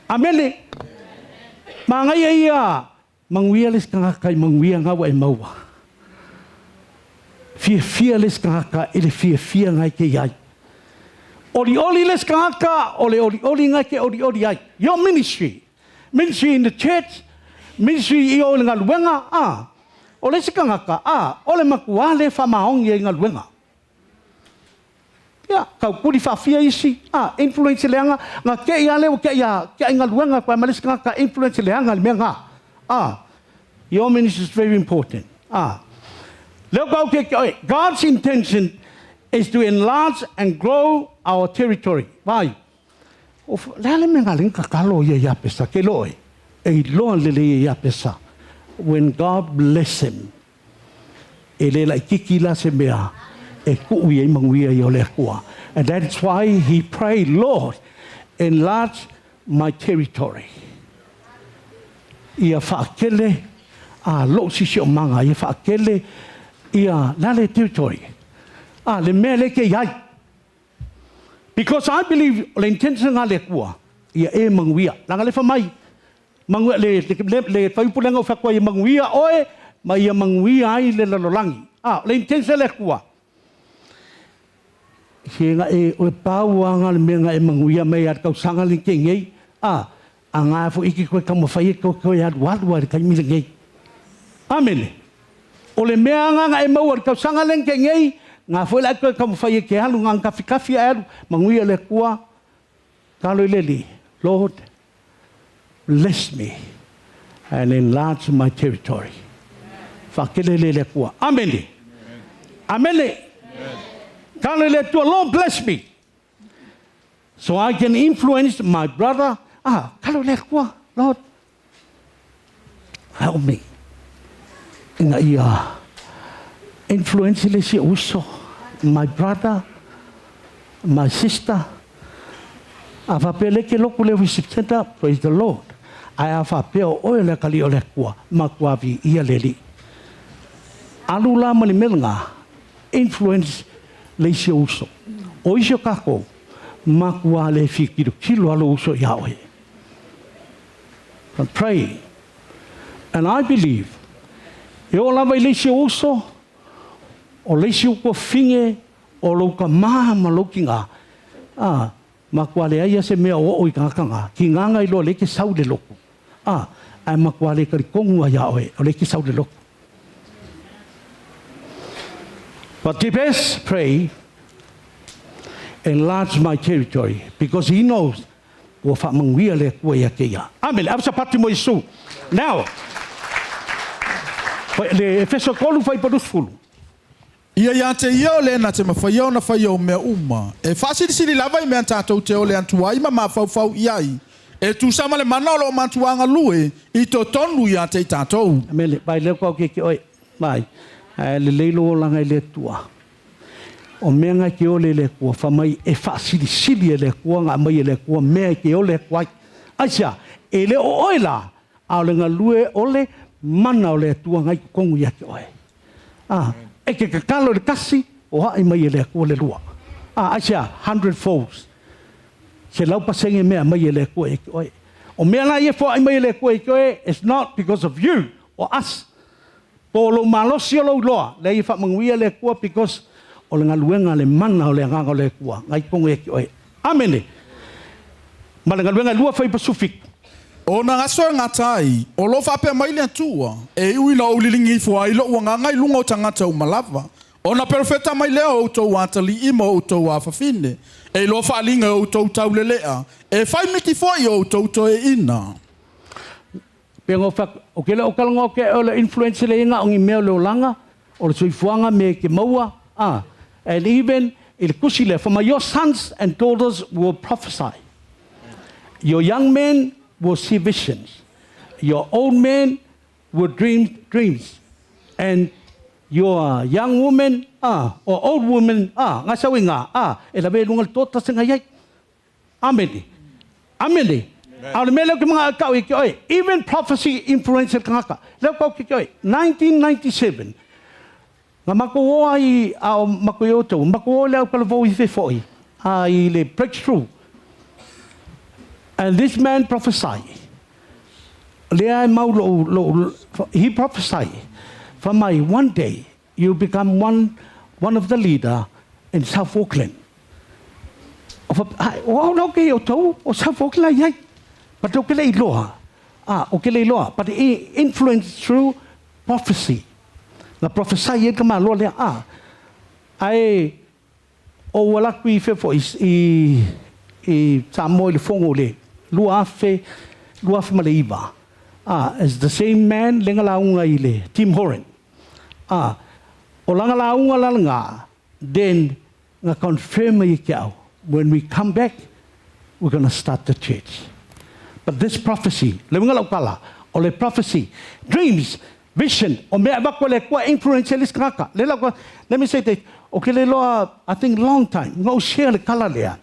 Amene. Manaia ia, manuia le isi tagata i manuia na ua e maua. Fiafia le isi tagata i le fiafia na e te i ai. Olioli le isi tagata o le olioli na e te olioli ai. Your ministry. Ministry in the church, ministry i o i le galuega, a. O le isi tagata, a, o le matua le faamaoni ai i galuega. Ia, taupuli faafia isi, a, influence leaga, na te i lava lea ua te i a, te i galuega koe ma le isi tagata influence leaga le mea na. A, your ministry is very important. A, lea ua tau te oe, God's intention is to enlarge and grow our territory. Vai. O le a le mea nga tatalo ia Iapesa, ke loe, e iloa lelei e Iapesa, when God bless him, e le laititi la se mea, e tuu i ai manuia ia o le Atua. And that's why he prayed, "Lord, enlarge my territory." Ia faakele a lou siosiomaga, ia faakele ia la le territory. A le mea le ke iai. Because I believe o le intention a le Atua, ia e manuia. Langa le famai, manuia le faiupulega o whakua ia manuia oe, ma ia manuia ai le lalolagi. A, le intention le Atua. Se nga e o pau anga le mea nga e manuia mai a tausaga le ke ngei. A, a ngā fo iki koe kamawhai e koe koe alu alu a le kaimi le ngei. Amene. O le mea anga nga e maua le tausaga le ke ngei, ngā fo la koe kamawhai e ke alu ngā kafi kafi a alu, manuia le Atua, kalo i leli, "Lord, bless me and enlarge my territory." Whakele le le Atua. Amene. Amene. Kalo i le Atua, "Lord, bless me so I can influence my brother." Ah, kalo le Atua, "Lord, help me. Ina ia influence le si uso, my brother, my sister." A whapea ke loku le worship center, praise the Lord. Ai a whapea o oe le kali o le Atua, ma kua vi ia leli. Alu la mani melnga, influence le isi uso. O isi o kako, ma kua le fi kilo kilo alo uso ia oe. But pray. And I believe, e o lava i le isi uso, o le isi uko finge, o lou ka maha ma lou kinga, a, ma kua le aia se mea o o i kangakanga, ki nganga i loa le ke sau le loku. A, ai ma kua le kari kongu a ia oe, o le ke sau le loku. But Jabez pray, "Enlarge my territory," because he knows ua faamanuia le Atua ia te ia. Amene. Ava sapati mo Iesu. Now, le Efeso 3 fai pa 20. Ia ia te ia o le na te mawhaia o na whaia o mea uma. E whaasilisili lava i mea tātou te ole antua i ma mafaufau i ai. E tūsa ma le mana o lo matuanga lue i to tonu i a te i tātou. Amene. Vai leo kau ke ke oi. Vai. Ai le leilo o langa i le Atua. O mea ngai ke ole le Atua, fa mai e faasilisili e le Atua, nga mai e le Atua, mea e ke ole aku ai. Aisa, e le o oe la, a o le galue o le mana o le Atua ngai kongu ia te oe. Ah, e ke kakalo le kasi, o hai mai e le Atua le lua. Ah, aisa, hundred folds. Se lau pasenge mea mai e le Atua e ke oe. O mea la ie fo ai mai e le Atua e ke oe, it's not because of you or us. Po lo malosi o lou loa, le ia faamanuia le Atua because o le galuega le mana o le agaga o le Atua, ngai togo e ke oe. Amene. Ma le galuega lua fai pa sufiku. O na ngaso e ngā tai, o lo whapea mai le Atua, e ui na ulilingi ifo ai lo uanganga i lunga o tangata umalava. O na perfeta mai lea o outou atali i ma o outou afafine. E iloa faaaliga o outou taulelea. E fai miti foi o outou toeaina. Pe ngo fa o ke le o kalongo ke o le influence le inga o ngi mea o le olaga, o le soifuaga me ke maua, ah, and even i le kusi le, "For my your sons and daughters will prophesy. Your young men will see visions. Your old men will dream dreams. And your young women, ah, or old women, ah, nga sawinga, ah, e la lunga le tota se ngai ai." Amen. Amen. A le mea leo ke mga kau i ke oe, even prophecy influence le kangaka. Leo kau ke oe, 1997, nga mako o ai a o mako i o tau, mako o leo ka le vau i fe foi, a i le breakthrough. And this man prophesy. Lea e mau lo, lo, he prophesy. For my one day, you become one of the leader in South Auckland. O fa, ai, o au lau ke o tau, o South Auckland ai. But o ke le iloa. Ah, o ke le iloa. But he influenced through prophecy. Na prophesy e ka maloa lea. Ah, ai, o ua laku i fefo i Samoa i le fogo le 2009. Ah, is the same man lenga launga i le Tim Horan. Ah, o langa launga la nga, then nga confirm i ke au. When we come back, We're gonna start the church. But this prophecy, le uiga o lau tala, o le prophecy, dreams, vision, o mea e avatu e le Atua e influence ai le isi tagata. Le lau, let me say this, ou te le iloa, I think long time, na ou share le tala lea,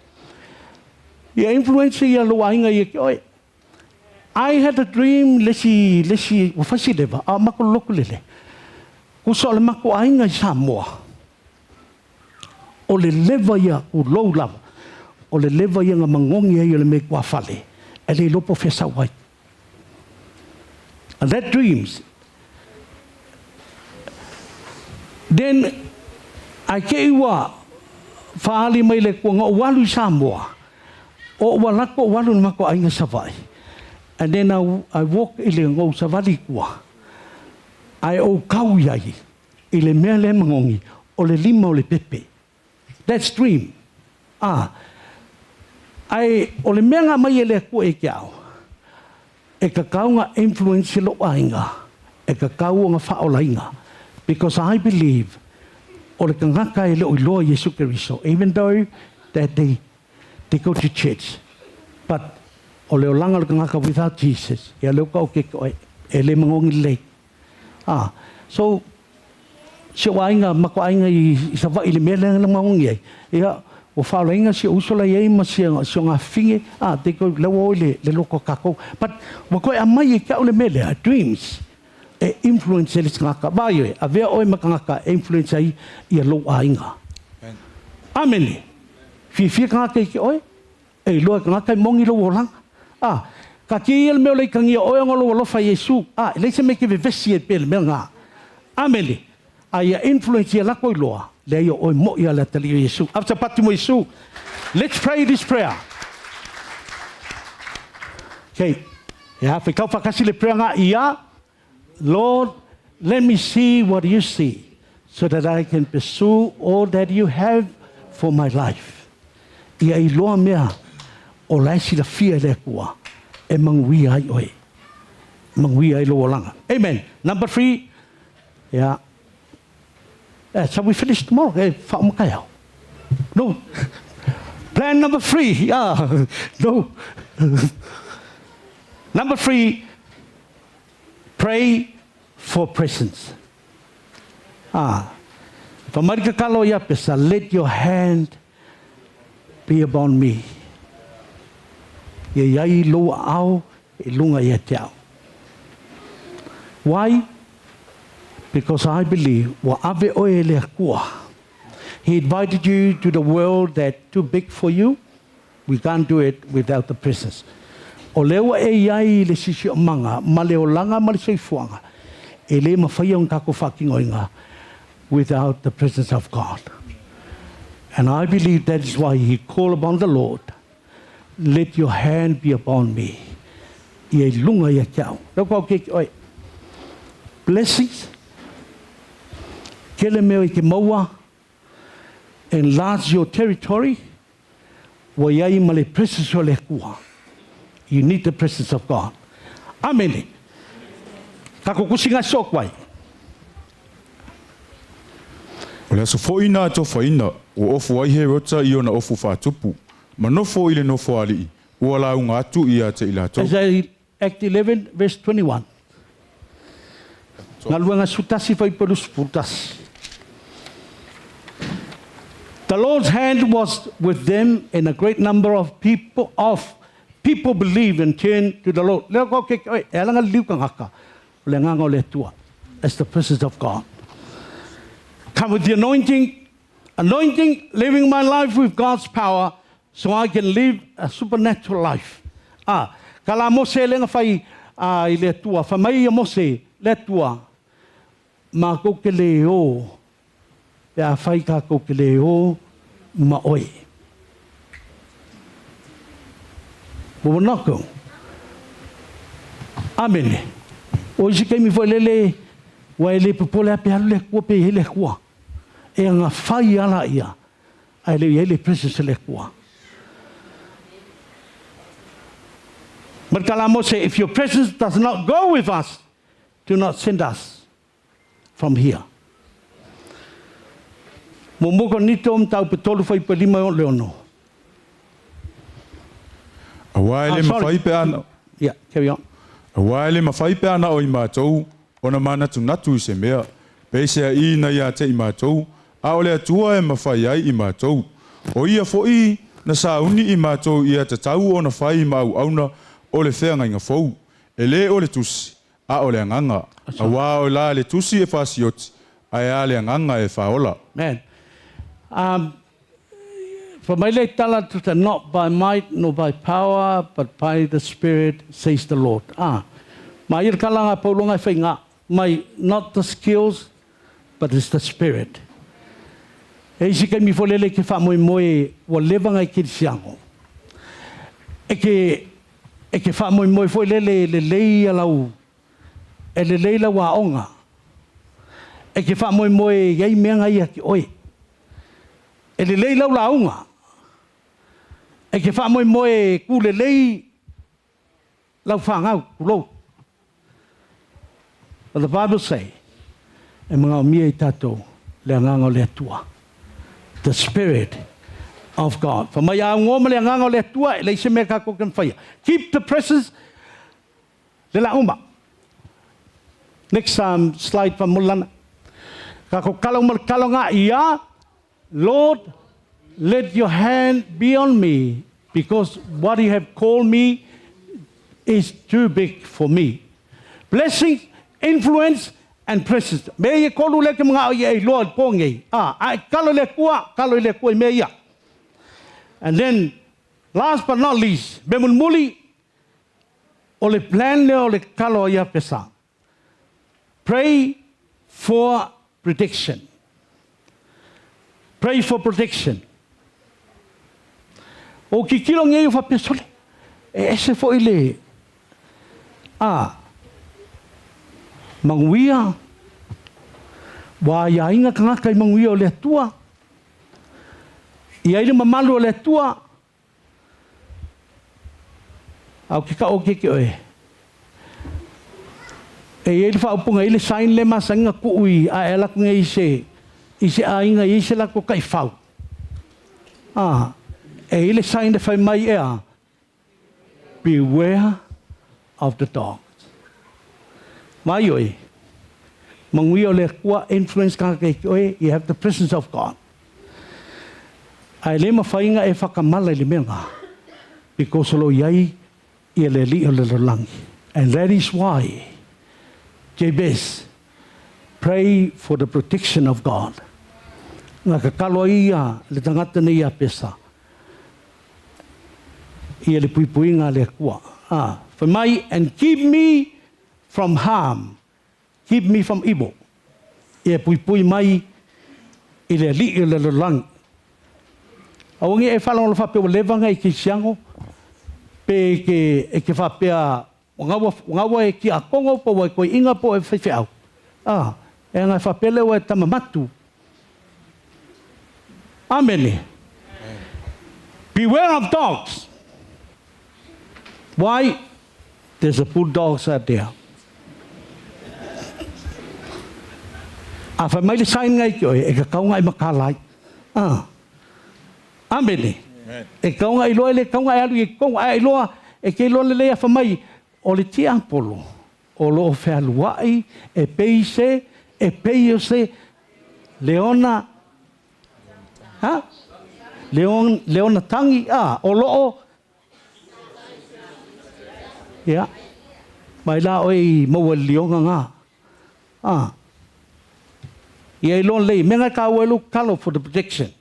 ia influence ia lou aiga ia te oe. I had a dream le isi, le isi, ua fai si leva, a o matou lotu lele, tusa o le matou aiga i Samoa, O le leva ia, tulou lava, o le leva ia na manogi ai o le mea i tuafale, e le iloa po o fea sau ai. And that dreams, then, ae te i ua faaali mai le Atua, na ou alu i Samoa, o ou alu atu ou alu i le matou aiga i Savaii, and then I, I walk i le, na ou savali i tua, ae ou kau i ai, I le mea lea manogi, o le lima o le pepe. That's dream. A. Ae o le mea na aumai e le Atua ia te au, e tatau ona influence lou aiga, e tatau ona faaolaina. Because I believe o le tagata e le o iloa Iesu Keriso, even though that they, they go to church, but o le olaga o le tagata without Jesus, ia lea ua taoto e oe, e le manogi lelei. A, so, si ou aiga, matou aiga i Savaii i le mea lea na maoni ai, ia, ua faaolaina si ou uso la i ai ma si ona afafine, a, te ko, la ua o i le, le loto o tatou. But, ua toe aumai e te au le mea lea, dreams, e influence ai le tagata. Vaai oe, avea oe ma tagata e influence ai ia lou aiga. Amene. Fiafia tagata i te oe, E iloa e tagata e moni lou olaga. A, taatia ia le mea o le itagia oe ona o lou alofa i Iesu. A, e leai se mea e te vevesi ai pea i le mea lena. Amene. A ia influence ia latou iloa, leai o oe moi a le atalii o Iesu. Ave sapatu mo Iesu. Let's pray this prayer. Okay. Ia, faitau faatasi le prayer nga ia, Lord, let me see what you see so that I can pursue all that you have for my life. Ia iloa mea o la e silafia e le Atua e manuia ai oe, manuia ai lou olaga. Amen. Number 3, yeah. Shall we finish tomorrow? E faauma taeao. No. Plan number 3, yeah. No. Number 3, Pray for presence. Ah, fa mai le tatalo ia Pesa, let your hand be upon me. Ia i ai lou aao i lunga ia te au. Why? Because I believe ua ave oe e le Atua. He invited you to the world that too big for you. We can't do it without the presence. O lea ua e i ai i le siosiomaga ma le olaga ma le soifuaga, e le mafai ona tatou faatinoina without the presence of God. And I believe that is why he called upon the Lord, let your hand be upon me. Ia i lunga ia te au. Lea kua ke oe. Blessings, kele mea i te maua, Enlarge your territory, ua i ai ma le presence o le Atua. You need the presence of God. Amene. Ka kukusi ngai so atu ai. O le aso foi na atofaina, ua ofu ai Herota i ona ofu faatupu, ma nofo i le nofoalii, ua lauga atu ia te i latou. Isaiah Act 11 verse 21. Galuega 11 fuaiupu 21. The Lord's hand was with them and a great number of people of people believed and turned to the Lord. Lea ko ke oi, e ala nga liu kangaka, o le agaga o le Atua. As the presence of God. Come with the anointing, anointing, living my life with God's power So I can live a supernatural life. A, ka la Mose le na fai a i le Atua, fai mai ia Mose, le Atua, makou ke le o, pe a fai kakou ke le o ma oe. We will not go. Amene. O isi kaimi foi lele, ua e le popole a pe alu le Atua pe i ai le Atua. E aga fai ala ia. Ae le i ai le presence o le Atua. Ma le tala a Mose, if your presence does not go with us, do not send us from here. Muamua Korinito mataupu 3 fuaiupu 5 e 6. Auā e Ah, le sorry. mafai pe a na Yeah, carry on. Auā e le mafai pe a na o i matou ona manatunatu i se mea, peiseaʻi na ia te i matou, a o le Atua e mafai ai i matou. O ia foʻi na sauni i matou ia tatau ona fai ma auauna o le feagaiga fou, e lē o le tusi, a o le agaga. Auā o la le tusi e fasioti, ae a le agaga e faaola. Man. For mai le tala to the not by might nor by power, but by the Spirit, says the Lord. Ah, ma ia kala ngā paulonga e whainga, mai not the skills, but it's the Spirit. E isi kai mi folele ke wha moe moe wa leva ngai kirisiango. E ke wha moe moe foi lele le lei alau, e le lei lau aonga. E ke wha moe moe iai mea ngai a ki oe. E le lei lau launga. E ke wha moe moe ku le lei lau whangau, kulou. But the Bible say, e mga o mia i tātou, le anganga o le atua. The Spirit of God. Fa mai a ngoma le anganga o le atua, e leai se mea ka koken whaia. Keep the presence, le la uma. Next slide pa mulana. Ka ko kala umal kala ngā ia, Lord, let your hand be on me, because what you have called me is too big for me. Blessings, influence, and presence. Me ye kolu le ke mga o ye Lord ponge. Ah, ai kalo le kua, kalo le kua me ia. And then, last but not least, me muli o le plan le o le kalo ia pesa. Pray for protection. Pray for protection. O kikilo ngei o whapesole. E ese fo ile a manguia wa ia inga kangaka i manguia o le atua. Ia ile mamalu o le atua. Au ke ka o ke ke oe. E ia ile whaupunga ile sign le masanga kuui a e laku ngei se i se ainga i se lako kai fau. Ah, e ile sign le whai mai ea. Beware of the dogs. Mai oi. Manguia o le kua influence ka ke oe, you have the presence of God. Ai le mawhainga e whakamala i le mea ngā. Because o lo iai i le li o le lolangi. And that is why, Jabez, pray for the protection of God. Ngā ka kalo ia le tangata nei a pesa. Ia le pui ngā le kua. Ah, for mai, and keep me from harm. Keep me from evil. Ia pui mai i le li o le lolangi. Awangi e whalonga whapea o levanga i ki siango, pe ke, e ke whapea ngawa e ki a kongo po wa koi inga po e whaiwheau. Ah, e ngai whapele o e tamamatu. Amen. Beware of dogs. Why? There's a bulldogs out there. A whai mai le sign ngai ki oe, e ka kaunga i makalai. Ah. Amen. E kaunga i loa le kaunga e alu i kaunga e loa, e ke loa le lea whamai, o le tiapolo, o lo o whealuai, e peise, e peiose, leona, ha? Leon, leona tangi, ah, o lo o, ia, mai la oe i maua lionga ngā. Ah. Ia i loa lei, menga ka uelu kalo for the protection.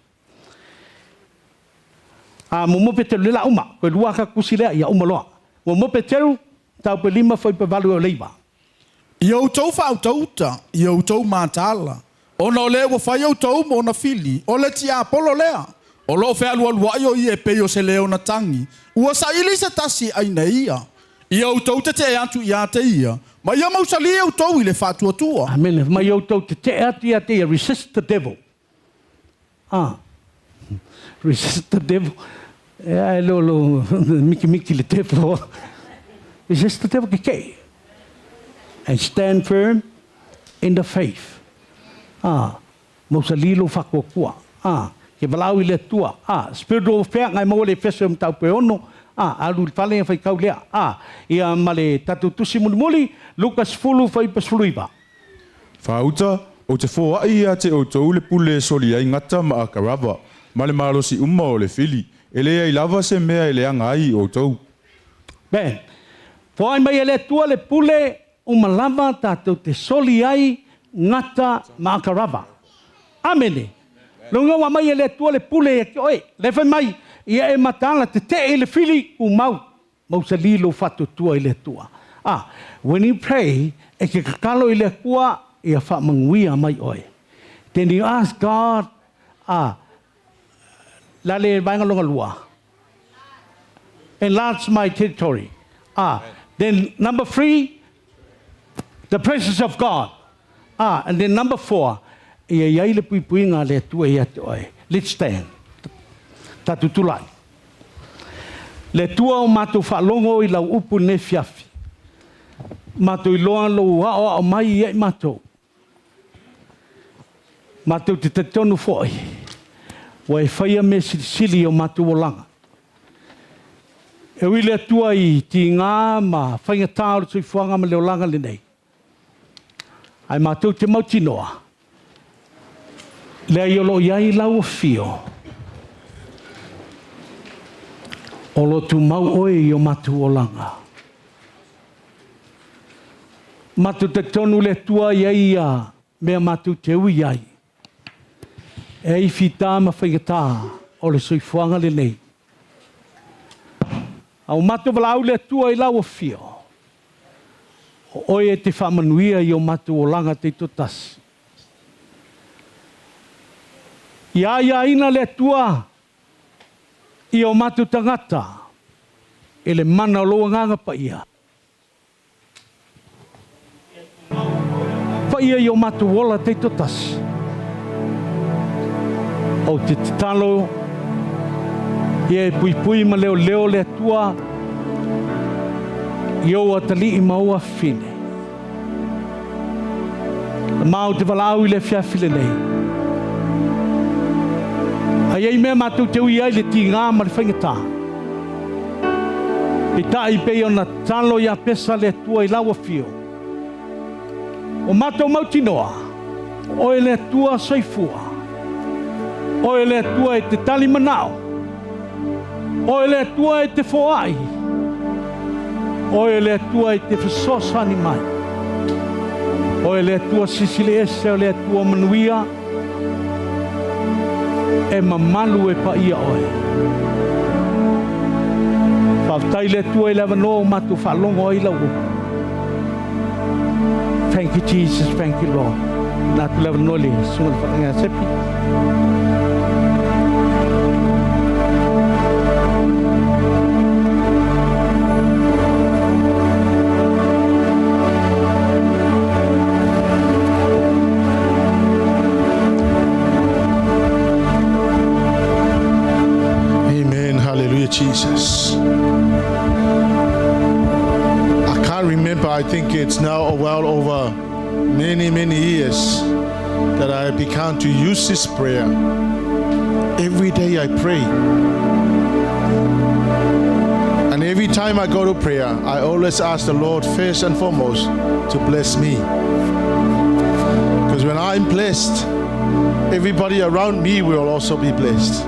Ah, mo mo pe te lela uma, koe lua ka kusi lea, ia uma loa. Mo mo pe teru, tau pe lima foi pe valu o leiva. Ia outou faautauta, ia outou matala. Ona o le ua fai outou mo ona fili, o le tiapolo lea. O loo fealualuai o ia e pei o se leona tagi. Ua saili se tasi aina ia. Ia outou teteʻe atu ia te ia. Ma ia mausali outou i le faatuatua. Amen. Mai outou te te atu ia te ia, resist the devil. Ah. Resist the devil. E ai lo lo miki miki le devil. Resist the devil ke ke. And stand firm in the faith. Ah. Mausali lo whakuakua. Ah. Ke valaau i le Atua. A, spiritual warfare, ngai maua le Efeso mataupu e 6. A, alu i le fale ia faitau lea. A, ia ma le tatou tusi mulimuli, Luka 10 fuaiupu 19. Faauta, ou te foai ia te outou le pule e soli ai gata ma akarava, ma le malosi uma o le fili, e leai lava se mea e leaga ai i outou. Ben, foai mai e le Atua le pule uma lava tatou te soli ai gata ma akarava. Amene. Loga ua mai e le Atua le pule ia te oe. Le fai mai, ia e mataala tetee i le fili tumau. Mausali lou faatuatua i le Atua. Ah, when you pray, e te tatalo i le Atua, ia faamanuia mai oe. Then you ask God, ah, la le vaega longa lua. Enlarge my territory. Ah, then number 3, the presence of God. Ah, and then number 4, ia iai le puipuiga a le Atua ia te oe. Let's stand. Tatou tulai. Le Atua o matou faalogo i lau upu i lenei afiafi. Matou iloa lou aoao mai ia i matou. Matou te talitonu foi, ua e faia mea silisili i o matou olaga. E ui le Atua i tiga ma faigata o le soifuaga ma le olaga lenei, ae matou te mautinoa, leai o lo o i ai lau afio, o lo o tumau oe i o matou olaga. Matou talitonu le Atua i ai ia mea matou te ui ai, e ai fita ma faigata o le soifuaga lenei. A ua matou valaau le Atua i lau afio, o oe e te faamanuia i o matou olaga taitoatasi. Ia aiaina le Atua i o matou tagata i le mana o lou Agaga Paia. Paia i o matou ola taitoatasi. Ou te tatalo ia e puipui ma leoleo le Atua i ou atalii ma ou afafine. Ma ou te valaau i le afiafi lenei. A i ai mea matou te ui ai le tiga ma le faigata, peitai pei ona tatalo ia Pesa le Atua i lau afio, o matou mautinoa, o oe le Atua soifua, oe le Atua e te tali manao, oe le Atua e te foai, oe le Atua e te fesoasoani mai, oe le Atua silisili ese, o le Atua manuia, e mamalu e paia oe. Faafetai le Atua i le avanoa o matou faalogo ai lau upu. Thank you Jesus, thank you Lord. Na atu le avanoa i le susuga i le Faafeagaiga Sepi. Amen. Hallelujah, Jesus. I can't remember. I think it's now well over many, many years that I began to use this prayer. Every day I pray. And every time I go to prayer, I always ask the Lord first and foremost to bless me. Because when I'm blessed, everybody around me will also be blessed.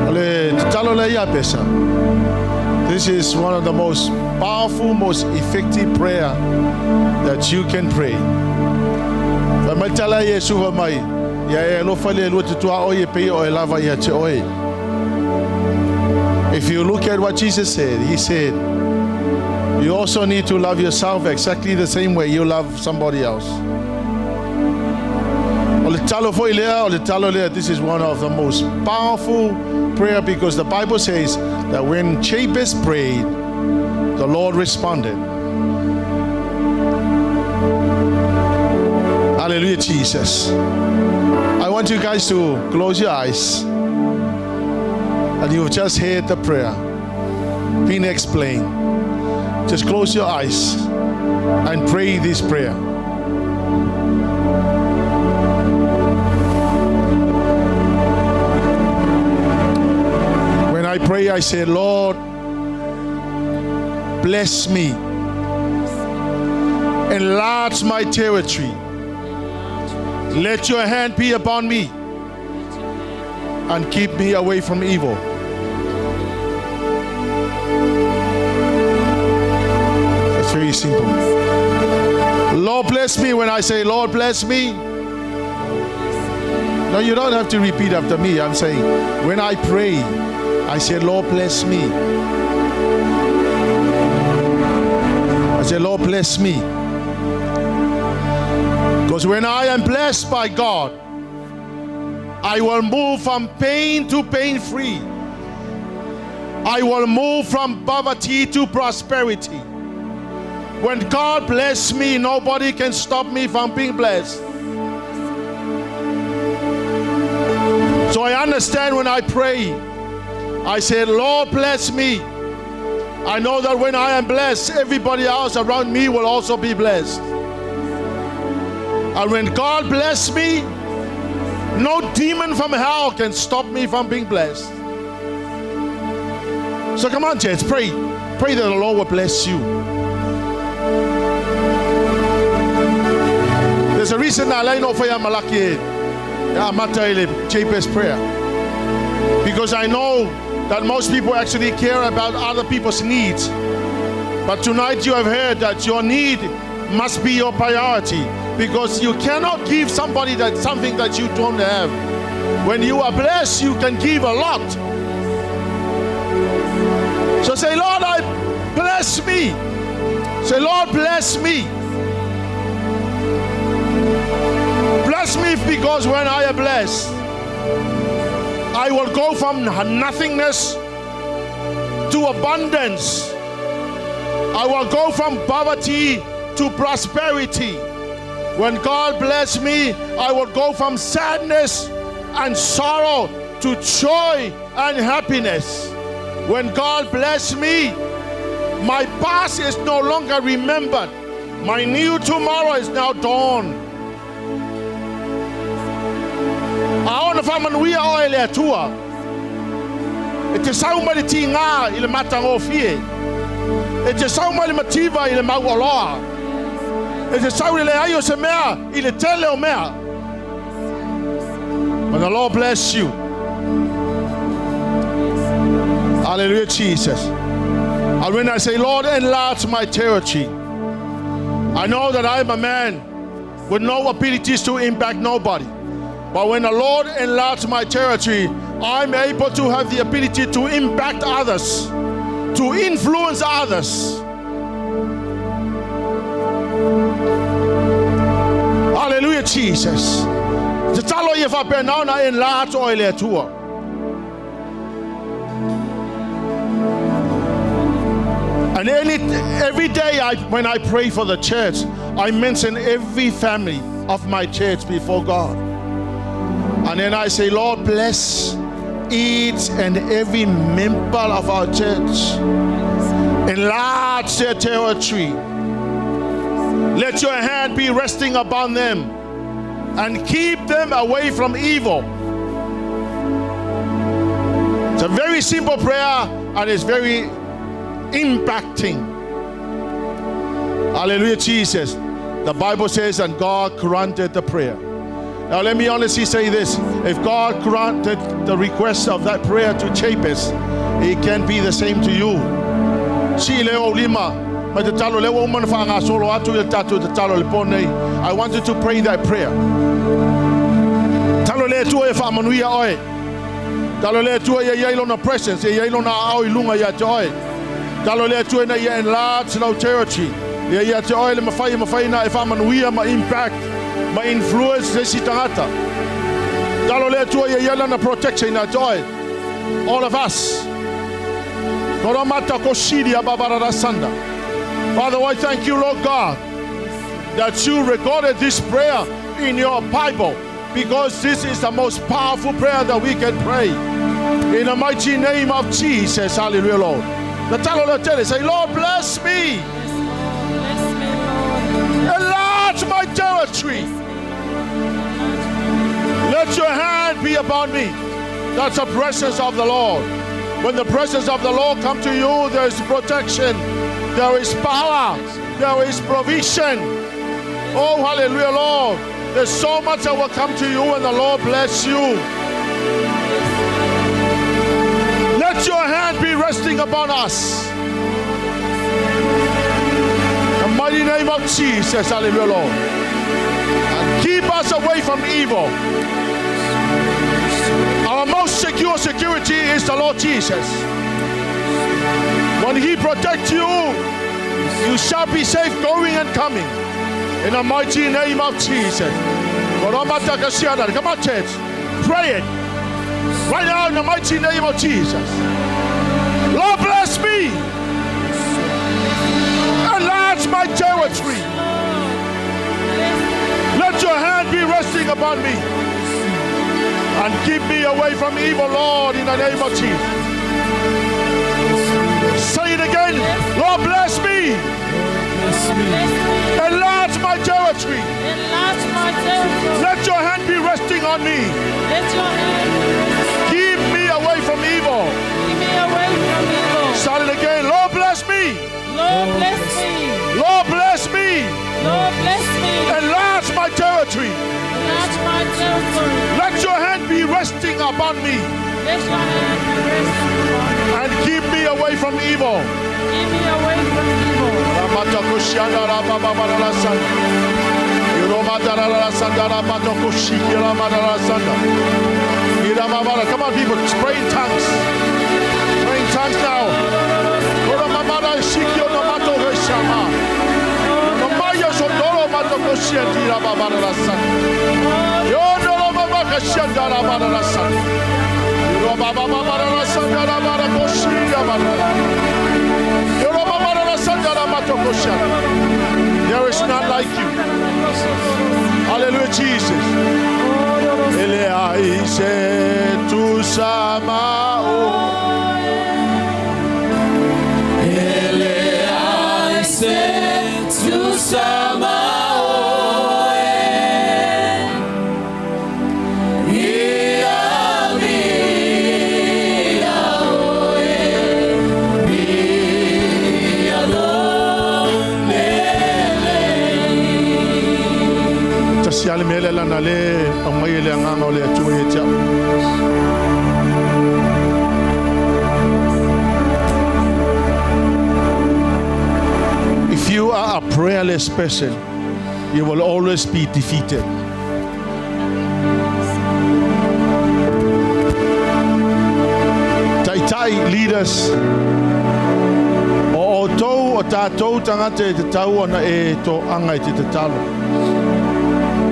O le tatalo lea ia Pesa. This is one of the most powerful, most effective prayer that you can pray. Fai mai tala ia e suva mai, ia e alofa le lua tutua oi e pei o e lava ia te oe. If you look at what Jesus said, he said, you also need to love yourself exactly the same way you love somebody else. O le tatalo foi lea, o le tatalo lea, this is one of the most powerful prayer because the Bible says that when Jabez prayed, the Lord responded. Hallelujah, Jesus. I want you guys to close your eyes. And you've just heard the prayer being explained. Just close your eyes and pray this prayer. pray, I say, Lord, bless me. Enlarge my territory. Let your hand be upon me and keep me away from evil. That's very simple. Lord, bless me. When I say, Lord, bless me. No, you don't have to repeat after me. I'm saying, when I pray, I say, Lord, bless me. I say, Lord, bless me. Because when I am blessed by God, I will move from pain to pain free. I will move from poverty to prosperity. When God bless me, nobody can stop me from being blessed. So I understand when I pray, I say, Lord, bless me. I know that when I am blessed, everybody else around me will also be blessed. And when God bless me, no demon from hell can stop me from being blessed. So come on, church, pray. Pray that the Lord will bless you. There's a reason I like no for Malaki Jabez prayer. Because I know that most people actually care about other people's needs. But tonight you have heard that your need must be your priority. Because you cannot give somebody that something that you don't have. When you are blessed, you can give a lot. So say, Lord, I bless me. Say, Lord, bless me. Bless me because when I am blessed, I will go from nothingness to abundance. I will go from poverty to prosperity. When God bless me, I will go from sadness and sorrow to joy and happiness. When God bless me, my past is no longer remembered. My new tomorrow is now dawn. Aona whaamanuia oe le Atua. E te sau mai le tigā i le matagofie. E te sau mai le mativa i le mauoloa. E te sau i le leai o se mea i le tele o mea. May the Lord bless you. Hallelujah, Jesus. And when I say, Lord, enlarge my territory, I know that I am a man with no abilities to impact nobody. But when the Lord enlarges my territory, I'm able to have the ability to impact others, to influence others. Hallelujah, Jesus. Te talo ia whapena ona enlarge o le Atua. And every day when I pray for the church, I mention every family of my church before God. And then I say, Lord, bless each and every member of our church. Enlarge their territory. Let your hand be resting upon them and keep them away from evil. It's a very simple prayer and it's very impacting. Hallelujah, Jesus. The Bible says, and God granted the prayer. Now let me honestly say this. If God granted the request of that prayer to Jabez, it can be the same to you. I want you to pray that prayer. Talo le Atua e whaamanuia oe. Talo le Atua ia iai lona presence, ia iai lona ao i lunga ia te oe. Talo le Atua ina ia enlarge lau territory. Ia ia te oe le mawhai mawhai na e whaamanuia ma impact, ma influence se si tangata. Talo le Atua ia ia lana protection ina te oe. All of us. Father, I thank you, Lord God, that you recorded this prayer in your Bible, because this is the most powerful prayer that we can pray. In the mighty name of Jesus, hallelujah, Lord. The talo say, Lord, bless me. Enlarge my territory. Let your hand be upon me. That's the presence of the Lord. When the presence of the Lord comes to you, there is protection, there is power, there is provision. Oh, hallelujah, Lord. There's so much that will come to you when the Lord bless you. Let your hand be resting upon us. The mighty name of Jesus, hallelujah, Lord. And keep us away from evil. Our most secure security is the Lord Jesus. When He protects you, you shall be safe going and coming. In the mighty name of Jesus. Come on, church. Pray it. Right now in the mighty name of Jesus. Lord, bless me. Enlarge my territory. Let your hand be resting upon me. And keep me away from evil, Lord, in the name of Jesus. Say it again. Lord, bless me. Enlarge my territory. Enlarge my territory. Let your hand be resting on me. Let your hand be resting. Keep me away from evil. Keep me away from evil. Shout it again. Lord, bless me. Lord, bless me. Lord, bless me. Lord, bless me. Enlarge my territory. Enlarge my territory. Let your hand be resting upon me. Let your hand be resting upon me. And keep me away from evil. Keep me away from evil. Come on, people, pray in tongues. Pray in tongues now. There is none like you. Hallelujah, Jesus. If you are a prayerless person, you will always be defeated. Taitai leaders, o tau o tātou tangata e te tau ana e tō anga i te tatalo.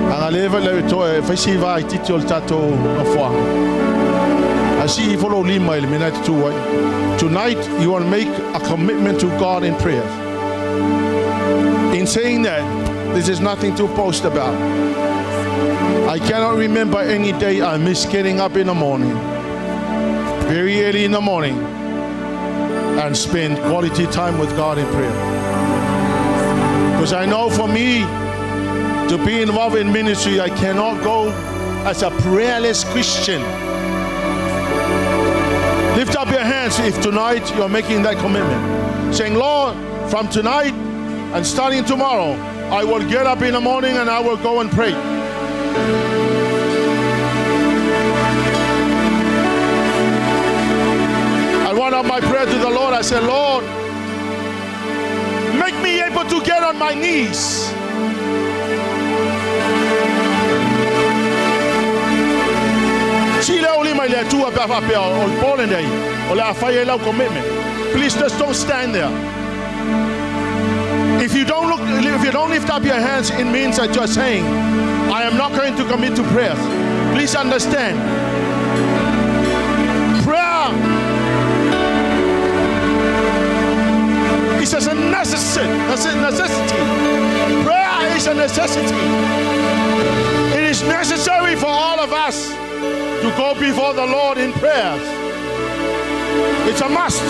Anga leva le to e whaisi vā i titi o le tātou no. A si i follow lima i le mena te tū ai. Tonight you will make a commitment to God in prayer. In saying that, this is nothing to boast about. I cannot remember any day I miss getting up in the morning, very early in the morning, and spend quality time with God in prayer. Because I know for me, to be involved in ministry, I cannot go as a prayerless Christian. Lift up your hands if tonight you're making that commitment. Saying, Lord, from tonight and starting tomorrow, I will get up in the morning and I will go and pray. I went up my prayer to the Lord. I said, Lord, make me able to get on my knees. Please just don't stand there. If you don't look, if you don't lift up your hands, it means that you're saying, I am not going to commit to prayer. Please understand. Prayer is a necessity. Prayer is a necessity. It is necessary for all of us to go before the Lord in prayers. It's a must.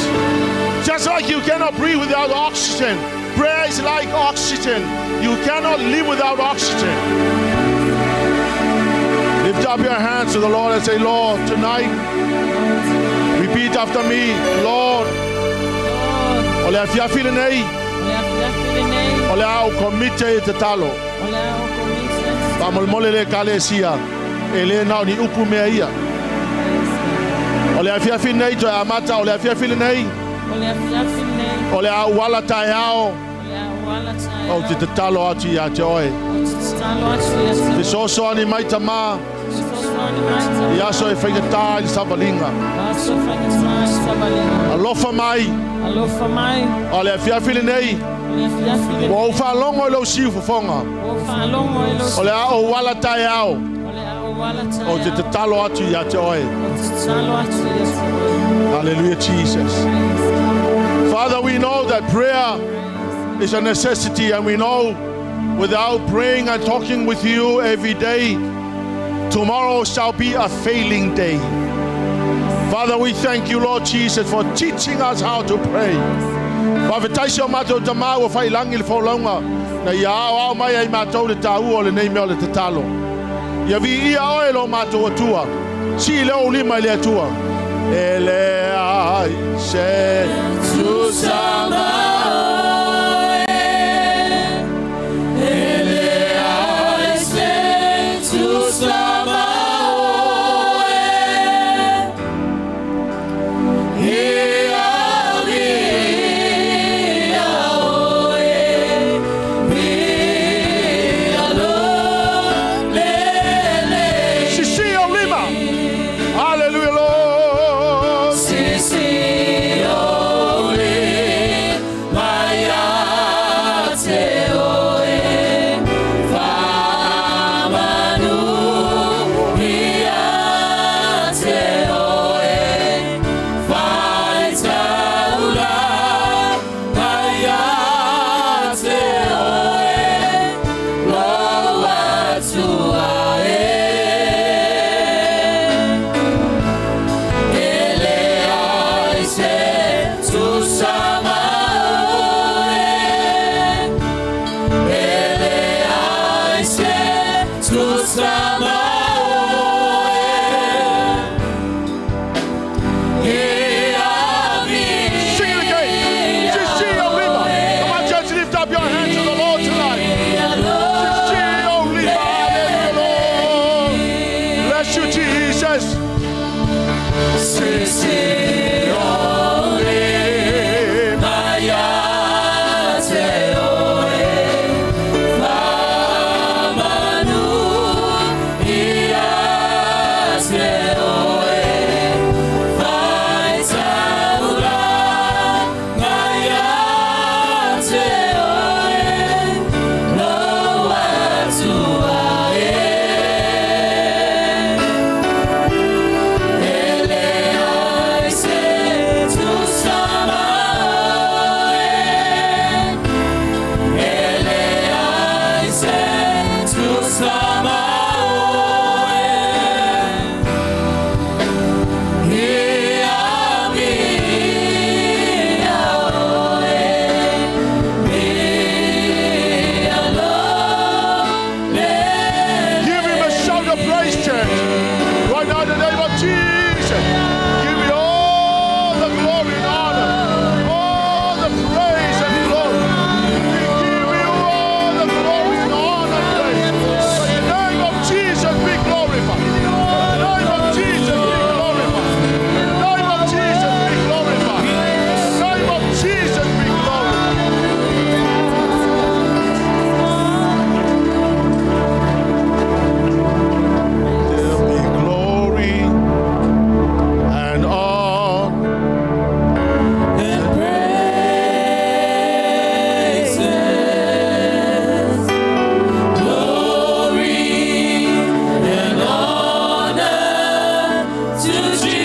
Just like you cannot breathe without oxygen, prayer is like oxygen. You cannot live without oxygen. Lift up your hands to the Lord and say, Lord, tonight, repeat Repeat after me, Lord, Lord, o le afiafi lenei, o le afiafi lenei, o le a ou komite i tatalo. O le a ou komite. Faamolemole le ekalesia, e le na o ni upu mea ia. O le afiafi lenei toe amata, o le afiafi lenei, O le afiafi lenei, o le a ou ala taeao, o le a ou ala taeao, ou te tatalo atu ia te oe. Ou te tatalo atu ia te oe. Fesoasoani mai tamā, Fesoasoani mai tamā, i aso e faigata i le savaliga. Aso e faigata i le savaliga. Alofa mai, Alofa mai, o le afiafi lenei, o le afiafi lenei, ua ou faalogo i lou siufofoga. Ua ou faalogo i lou O le a ou ala taeao, O le a ou ala taeao, ou te tatalo atu ia te oe. Ou te tatalo atu ia te oe. Hallelujah, Jesus. Father, we know that prayer is a necessity, and we know without praying and talking with you every day, tomorrow shall be a failing day. Father, we thank you, Lord Jesus, for teaching us how to pray. Faafetai si o matou tamā ua faiilagi le folauga na ia aoao mai ai matou le taua o lenei mea o le tatalo. Ia viia oe lo matou Atua. Sii le ou lima i le Atua. E leai se Tusa ma oe, e leai se tusa ma oe, e avia oe, via lo lele. Sisi ou lima. Hallelujah, Lord. Sisi ou lima ia te oe, faamanu ia te oe, faitaulaga ia te oe, lou Atua e. E leai se tusa ma oe, e leai se tusa ma oe, e Sing it again. Sisi ou lima. Come on, church, lift up your hands to the Lord tonight. Sisi ou lima. Hallelujah, Lord. Bless you, Jesus. Sisi ou lima ia te oe, faamanu ia te oe, faitaulaga ia te oe, lou Atua e. E leai se tusa ma oe, e leai se tusa ma oe, e avia oe, via lo le. Give him a shout of praise, church. Right now, in the name of Jesus. Give you all the glory and honor, all the praise and glory. We give you all the glory and honor and praise. In the name of Jesus, be glorified. In the name of Jesus, be glorified. In the name of Jesus, be glorified. In the name of Jesus, be glorified. There be glory and honor. And praises, glory and honor to Jesus.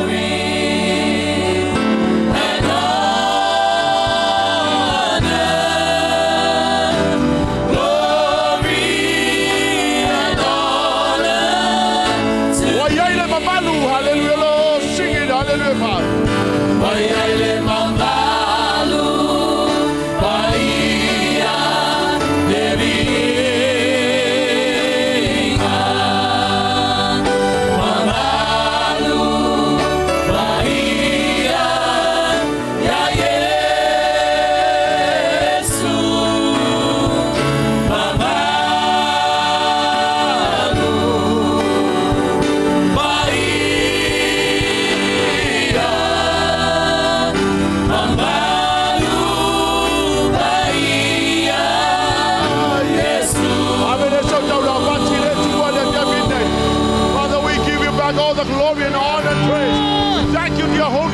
Glory and honor. Glory and honor to Ua i ai le mamalu, hallelujah, Lord. Sing it, hallelujah, Father. Ua i ai le mamalu, paia le viiga.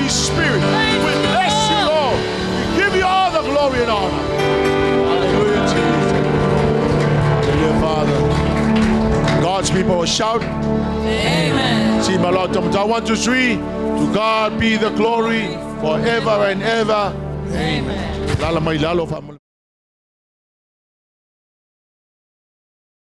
Spirit. We bless you, Lord. We give you all the glory and honor. Hallelujah, Jesus. Hallelujah, Father. God's people will shout. Amen. See my Lord, 1, 2, 3. To God be the glory forever and ever. Amen. Lala mai lalo fa.